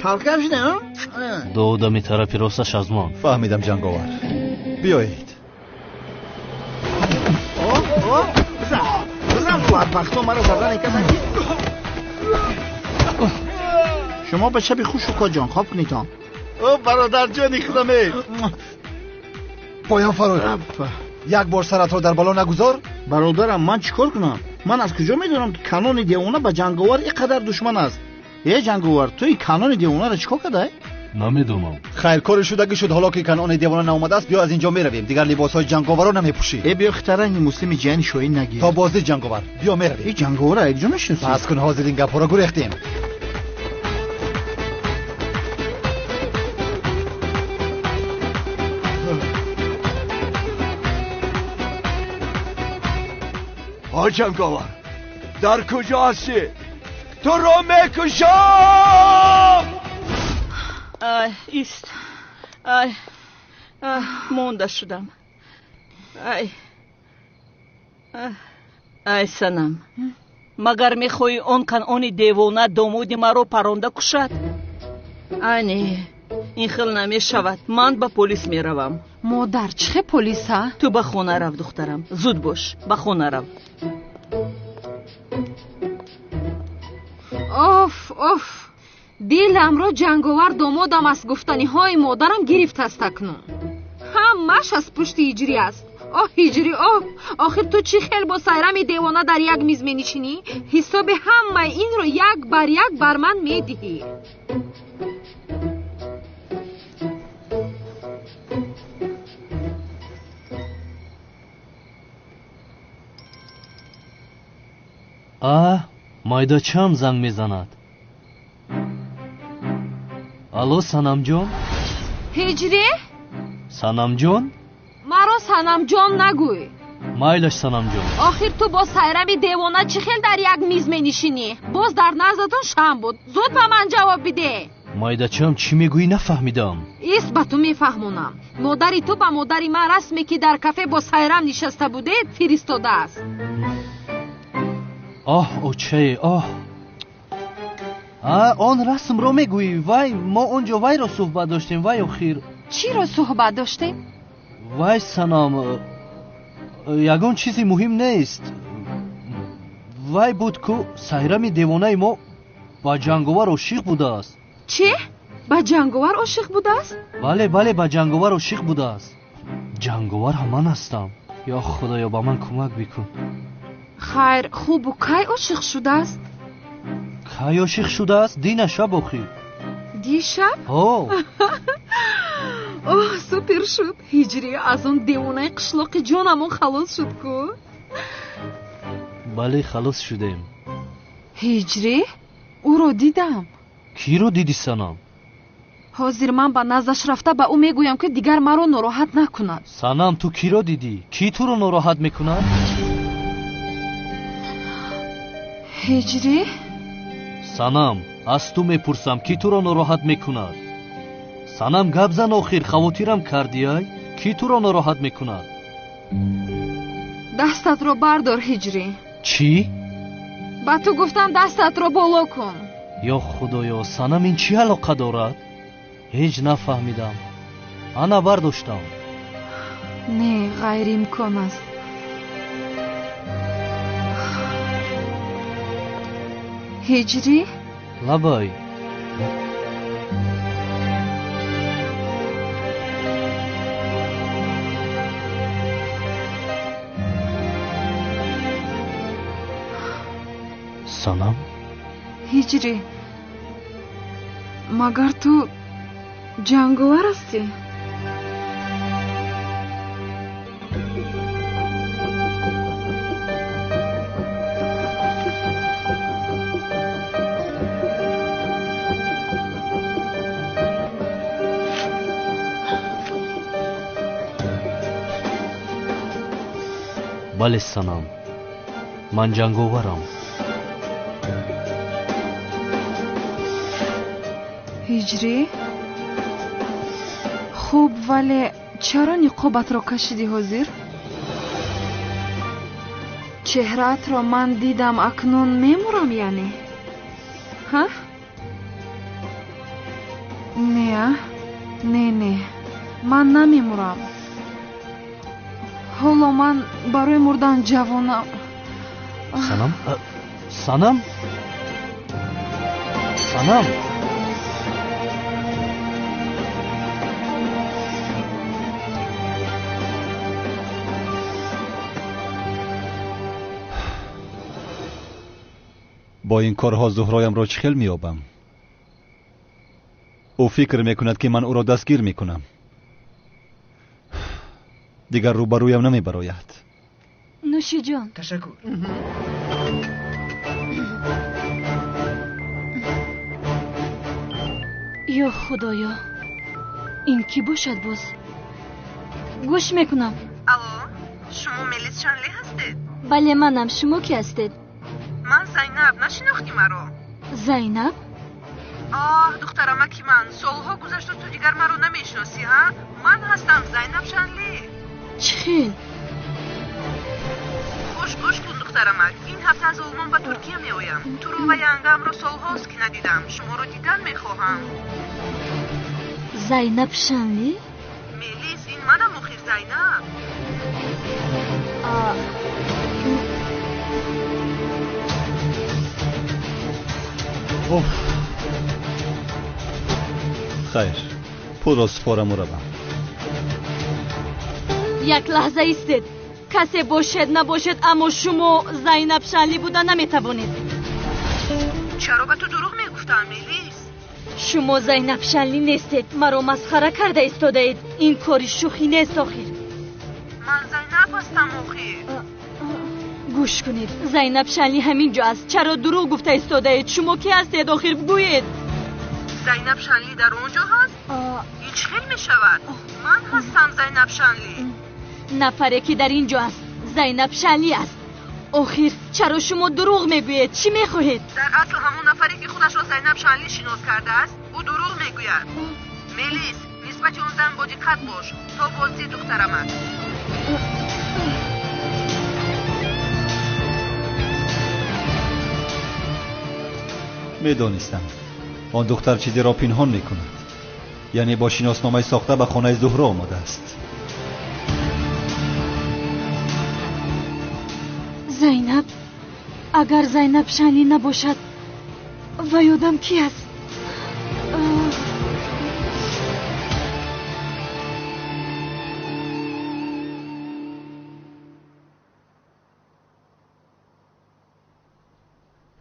Талкам шиде, ҳа? Ду одами тарафи росташ аз ман. Фаҳмидам, Ҷанговар. Биёед. Бизан, бизан, бадбахто маро задан касан. Шумо ба шаби хуш, укоҷон, хоб кунитон. О, бародарҷони худаме. Поён фарой. Як бор саратро дар бало нагузор. Бародарам, ман чӣ кор кунам? Ман аз куҷо медонам, ки Канони девона ба Ҷанговар ин қадар душман аст? Э, Ҷанговар, ту ин Канони девонаро чӣ кор кардай? Намедонам. Хайр, кори шудагӣ шуд. Ҳоло ки Канони девона наомадааст, биё аз инҷо меравем. Дигар либосҳои Ҷанговарро намепӯшӣ. Э, биё, хитаранги муслими ҷияни шоҳин нагир. То боздид, Ҷанговар. Биё меравем. Э, Ҷанговарро якҷо мешиносӣ? Бас кун, ҳозир ин гапҳоро гурехтем. Ҳо, Ҷанговар, дар куҷо ҳастӣ? Туро мекушам! Ай, ист. Ай, монда шудам. Ай, ай, Санам, магар мехоҳӣ он Канъони девона домоди маро паронда кушад? Ай, не, ин хел намешавад. Ман ба полис меравам. Модар, чӣ хел полиса? Ту ба хона рав, духтарам. Зуд бош, ба хона рав. Оф, оф, диламро Ҷанговар домодам аст гуфтаниҳои модарам гирифтааст акнун. Ҳамааш аз пушти Ҳиҷрӣ аст. Оҳ, Ҳиҷрӣ, оҳ, охир ту чӣ хел бо Сайрами девона дар як миз менишинӣ? Ҳисоби ҳамаи инро як бар як бар ман медиҳӣ. А, майдачам занг мезанад. Алло, Санамҷон? Ҳиҷрӣ? Санамҷон? Маро Санамҷон нагӯй. Майлаш, Санамҷон. Охир ту бо Сайрами девона чӣ хел дар як миз менишинӣ? Боз дар наздатон шам буд. Зуд ба ман ҷавоб бидеҳ. Майдачам, чӣ мегӯӣ, нафаҳмидам. Ист, ба ту мефаҳмонам. Модари ту ба модари ман расме, ки дар кафе бо Сайрам нишаста будед, фиристодааст. Оҳ, очае, оҳ. А, он расмро мегӯӣ? Вай, мо он ҷо вайро суҳбат доштем, вай охир. Чиро суҳбат доштем? Вай, Санам, ягон чизи муҳим нест. Вай буд ку Сайрами девонаи мо ба Ҷанговар ошиқ будааст. Чӣ? Ба Ҷанговар ошиқ будааст? Бале, бале, ба Ҷанговар ошиқ будааст. Ҷанговар ҳам ман ҳастам. Ё Худоё, ба ман кӯмак бикун. Хайр, хубу кай ошиқ шудааст? Кай ошиқ шудааст? Дина шаб охир. Дишаб? Ҳо. Оҳ, супер шуд. Ҳиҷрӣ, аз он девонаи қишлоқи ҷонамон халос шуд ку. Бале, халос шудем. Ҳиҷрӣ, ӯро дидам. Киро дидӣ, Санам? Ҳозир ман ба наздаш рафта ба ӯ мегӯям, ки дигар маро нороҳат накунад. Санам, ту киро дидӣ? Кӣ туро нороҳат мекунад? Ҳиҷрӣ? Санам, аз ту мепурсам, кӣ туро нороҳат мекунад? Санам, гап зан охир, хавотирам кардӣ, ай? Кӣ туро нороҳат мекунад? Дастатро бардор, Ҳиҷрӣ. Чӣ? Ба ту гуфтам, дастатро боло кун. Ё Худоё, Санам, ин чӣ алоқа дорад? Ҳеҷ нафаҳмидам. Ана бардоштам. Не, ғайриимкон аст. Ҳиҷрӣ? Лабай. Санам? Ҳиҷрӣ, магар ту Ҷанговар ҳастӣ? Бале, Санам, ман ҷанговарам. Ҳиҷрӣ? Хуб, вале чаро ниқобатро кашидӣ ҳозир? Чеҳраатро ман дидам, акнун мемурам яъне? Ҳа? Не, а? Не, не. Ман намемурам. Ҳоло ман барои мурдан ҷавонам. Санам? Санам? Санам? Бо ин корҳо Зуҳроямро чӣ хел меёбам? Ӯ фикр мекунад, ки ман ӯро дастгир мекунам. Дигар рӯбарӯям намебарояд. Нӯшиҷон. Ташаккур. Ё Худоё, ин кӣ бошад боз? Гӯш мекунам. Алло, шумо Мелис Шанли ҳастед? Бале, манам. Шумо кӣ ҳастед? Ман Зайнаб, нашинохтӣ маро? Зайнаб? Оҳ, духтарамаки ман, солҳо гузашту ту дигар маро намешиносӣ, ҳа? Ман ҳастам Зайнаб Шанли. Чӣ хел? Хуш гӯш кун, духтарамак. Ин ҳафта аз Олмон ба Туркия меоям. Туро ва янгамро солҳост ки надидам. Шуморо дидан мехоҳам. Зайнаб Шанли? Мелис, ин манам охир, Зайнаб. Хайр, пулро супораму равам. Як лаҳза истед. Касе бошед набошед, аммо шумо Зайнаб Шанли буда наметавонед. Чаро ба ту дурӯғ мегуфтам, Мелис? Шумо Зайнаб Шанли нестед. Маро масхара карда истодаед. Ин кори шӯхӣ нест охир. Ман Зайнаб ҳастам охир. Гӯш кунед, Зайнаб Шанли ҳамин ҷо аст. Чаро дурӯғ гуфта истодаед? Шумо кӣ ҳастед охир? Гӯед. Зайнаб Шанли дар он ҷо ҳаст? Ин чӣ хел мешавад? Ман ҳастам Зайнаб Шанли. Нафаре ки дар ин ҷо аст Зайнаб Шанли аст. Охир чаро шумо дурӯғ мегӯед? Чӣ мехоҳед? Дар асл ҳамон нафаре ки худашро Зайнаб Шанли шинос кардааст, ӯ дурӯғ мегӯяд. Мелис, нисбати он зан бодиққат бош, то боздид духтарамак. Медонистам, он духтар чизеро пинҳон мекунад. Яъне бо шиносномаи сохта ба хонаи Зуҳро омадааст. Зайнаб, агар Зайнаб Шанли набошад, вай одам кӣ аст?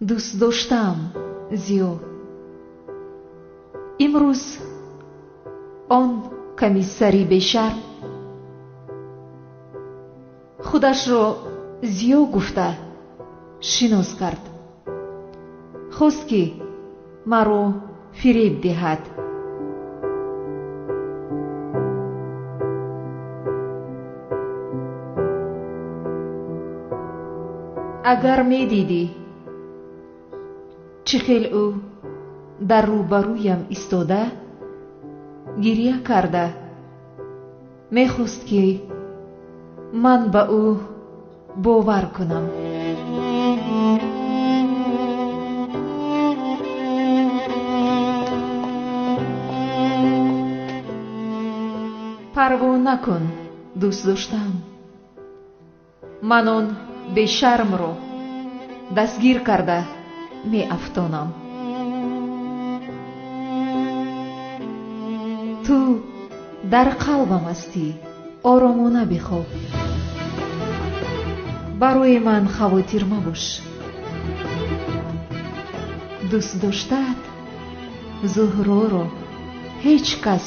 Дӯст доштаам, Зиё. Имрӯз он комиссари бешарм худашро Зиё гуфта шинос кард. Хост ки маро фиреб диҳад. Агар медидӣ чӣ хел ӯ дар рӯбарӯям истода гиря карда мехост ки ман ба ӯ бовар кунам. Парво накун, дӯст доштам. Ман он бешармро дастгир карда меафтонам. Ту дар қалбам ҳастӣ, оромона бихоб. Барои ман хавотир мабош. Дӯст доштаат Зуҳроро ҳеҷ кас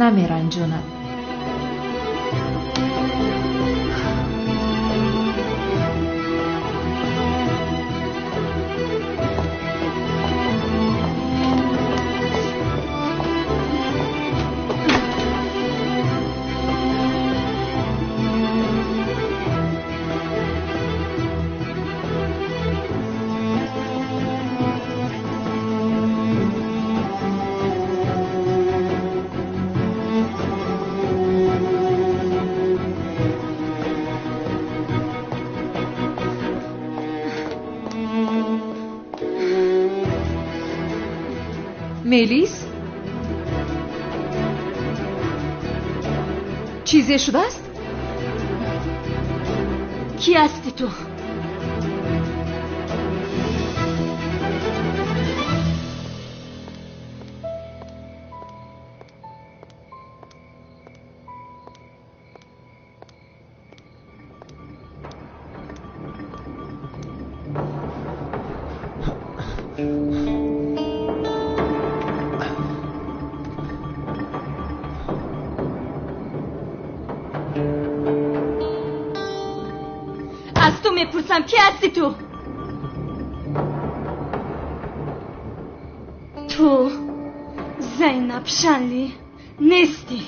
намеранҷонад. Мелис? Чизе шудааст? Кӣ ҳастӣ ту? Аз ту мепурсам, кӣ ҳастӣ ту? Ту Зайнаб Шанли нестӣ.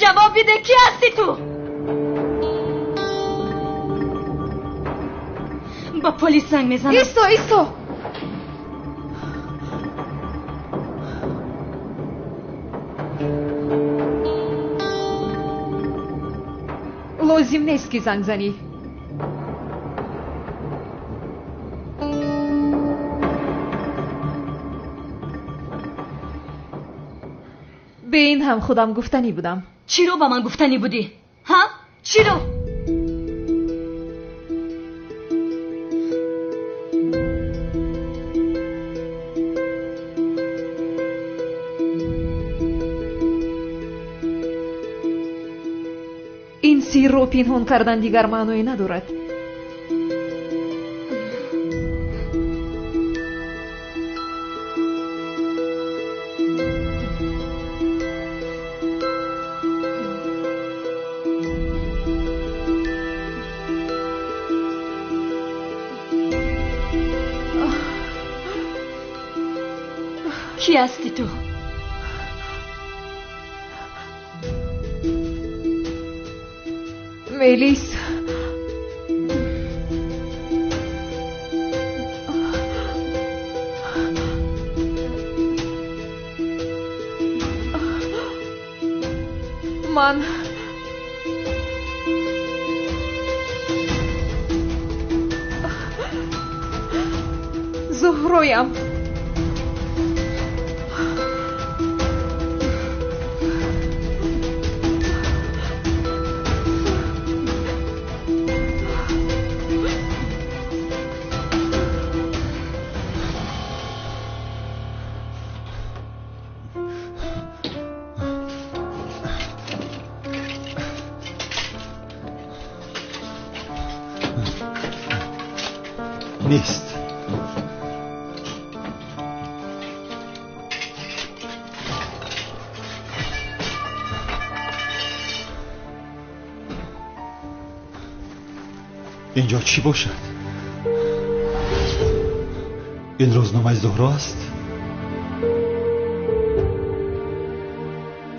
Ҷавоб биде, кӣ ҳастӣ ту? Ба полис занг мезанам. Исто, исто! Лозим нест ки занг занӣ. Бе ин ҳам худам гуфтанӣ будам. Чиро ба ман гуфтанӣ будӣ? Ҳа? Чиро? Ин сирро пинҳон кардан дигар маъное надорад. Кӣ ҳастӣ ту? Мелис, ман Зуҳроям. Нест. Инҷо чӣ бошад? Ин рӯзномаи Зуҳро аст?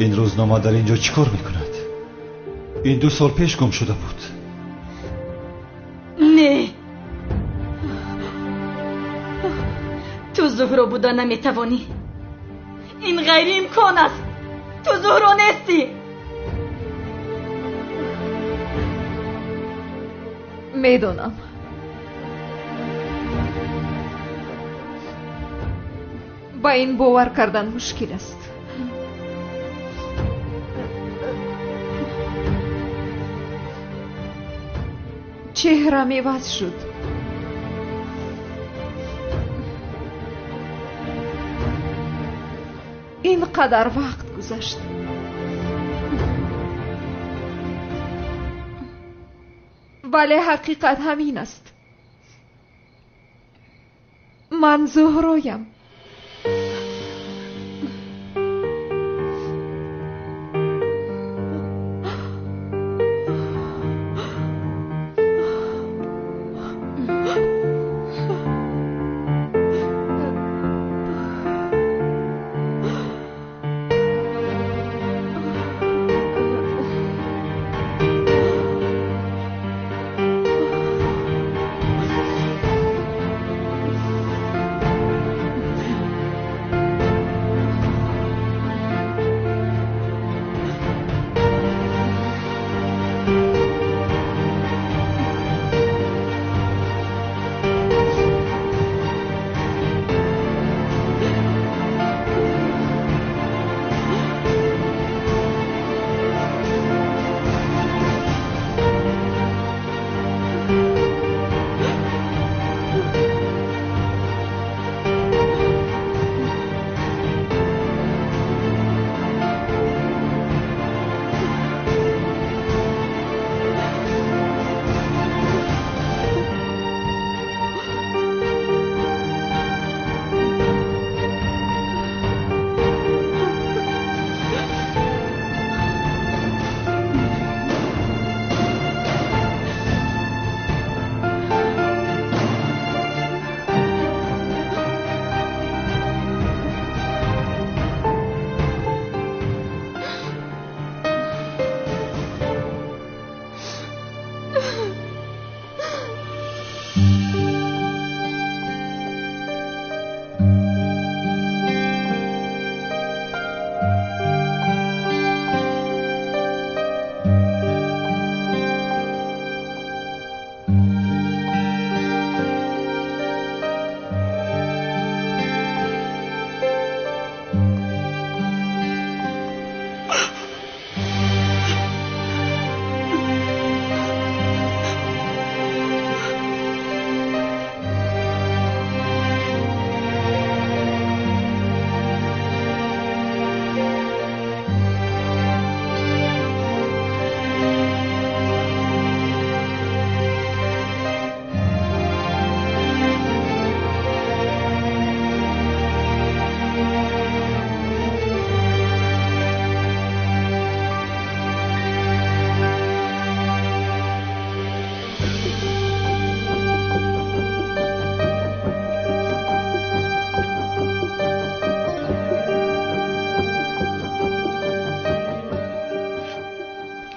Ин рӯзнома дар инҷо чӣ кор мекунад? Ин 2 сол пеш гум шуда буд. Не, ту Зуҳро буда наметавонӣ. Ин ғайриимкон аст. Ту Зуҳро нестӣ. Медонам. Ба ин бовар кардан мушкил аст. Чеҳрам иваз шуд. Ин қадар вақт гузашт. Вале ҳақиқат ҳамин аст. Ман Зуҳроям.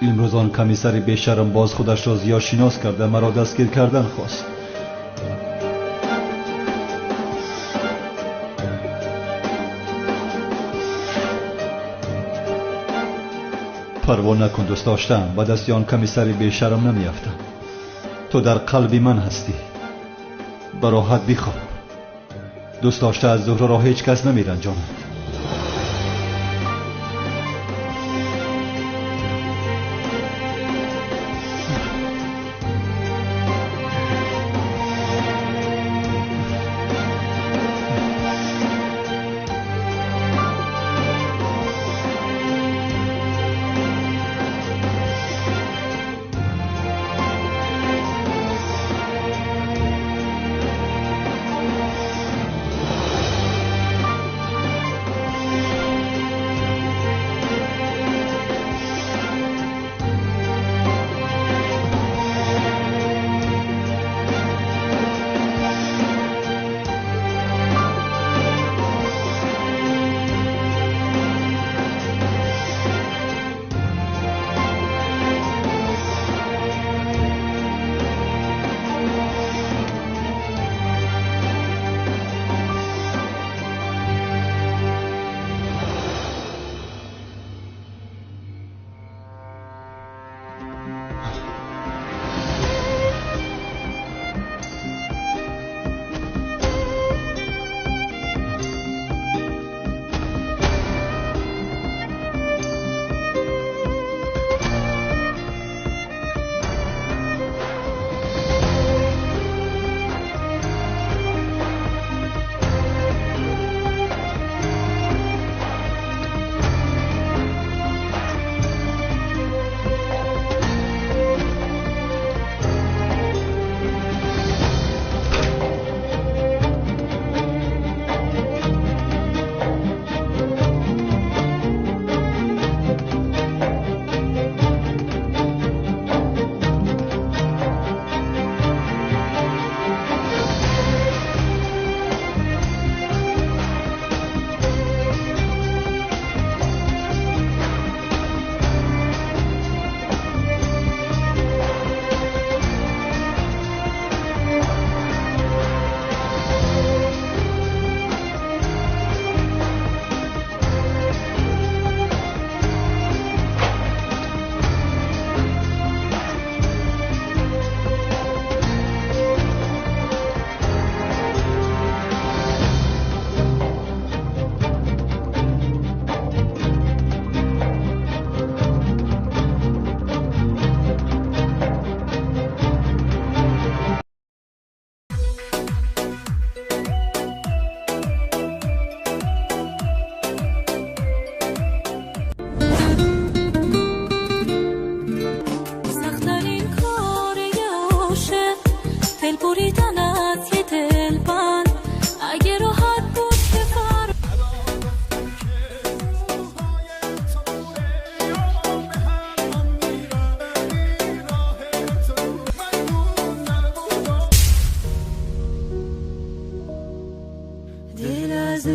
Имрӯз он комиссари бешарм боз худашро зиёд шинос карда маро дастгир кардан хост. Парво накун, дӯст доштаам, ба дасти он комиссари бешарм намеафтам. Ту дар қалби ман ҳастӣ. Ба роҳат бихоб. Дӯст дошта аз Зуҳроро ҳеҷ кас намеранҷонад.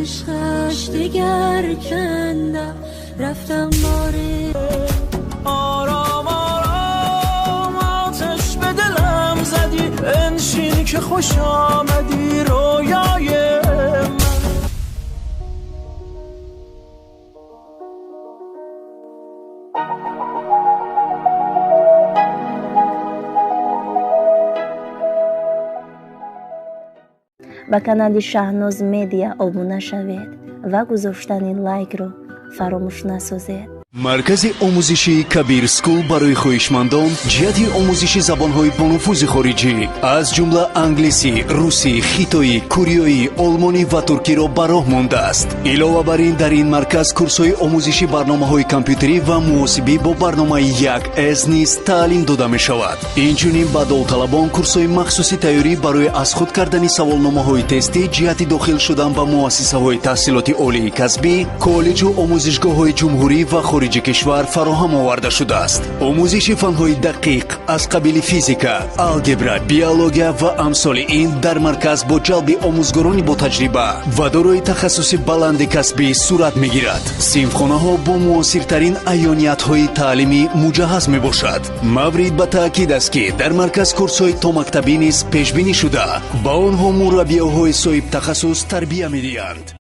عشقش دگر کندم رفتم باره. آرام آرام آتش به دلم زدی، انشین که خوش آمدی رویای من. Ба канали Шаҳноз Медиа обуна шавед ва гузоштани лайкро фаромӯш насозед. Маркази омӯзишии Кабир Скул барои хоҳишмандон ҷиҳати омӯзиши забонҳои бонуфузи хориҷӣ аз ҷумла англисӣ, русӣ, хитоӣ, кореоӣ, олмонӣ ва туркиро ба роҳ мондааст. Илова бар ин, дар ин марказ курсҳои омӯзиши барномаҳои компютерӣ ва муҳосибӣ бо барномаи 1С низ таълим дода мешавад. Инчунин ба довталабон курсҳои махсуси тайёрӣ барои аз худ кардани саволномаҳои тестӣ ҷиҳати дохил шудан ба муассисаҳои таҳсилоти олии касбӣ, коллеҷу омӯзишгоҳҳои ҷумҳурӣ ва хориҷи кишвар фароҳам оварда шудааст. Омӯзиши фанҳои дақиқ аз қабили физика, алгебра, биология ва амсоли ин дар марказ бо ҷалби омӯзгорони ботаҷриба ва дорои тахассуси баланди касбӣ сурат мегирад. Синфхонаҳо бо муосиртарин аёниятҳои таълимӣ муҷаҳҳаз мебошад. Маврид ба таъкид аст, ки дар марказ курсҳои томактабӣ низ пешбинӣ шуда, ба онҳо мураббиёҳои соҳибтахассус тарбия медиҳанд.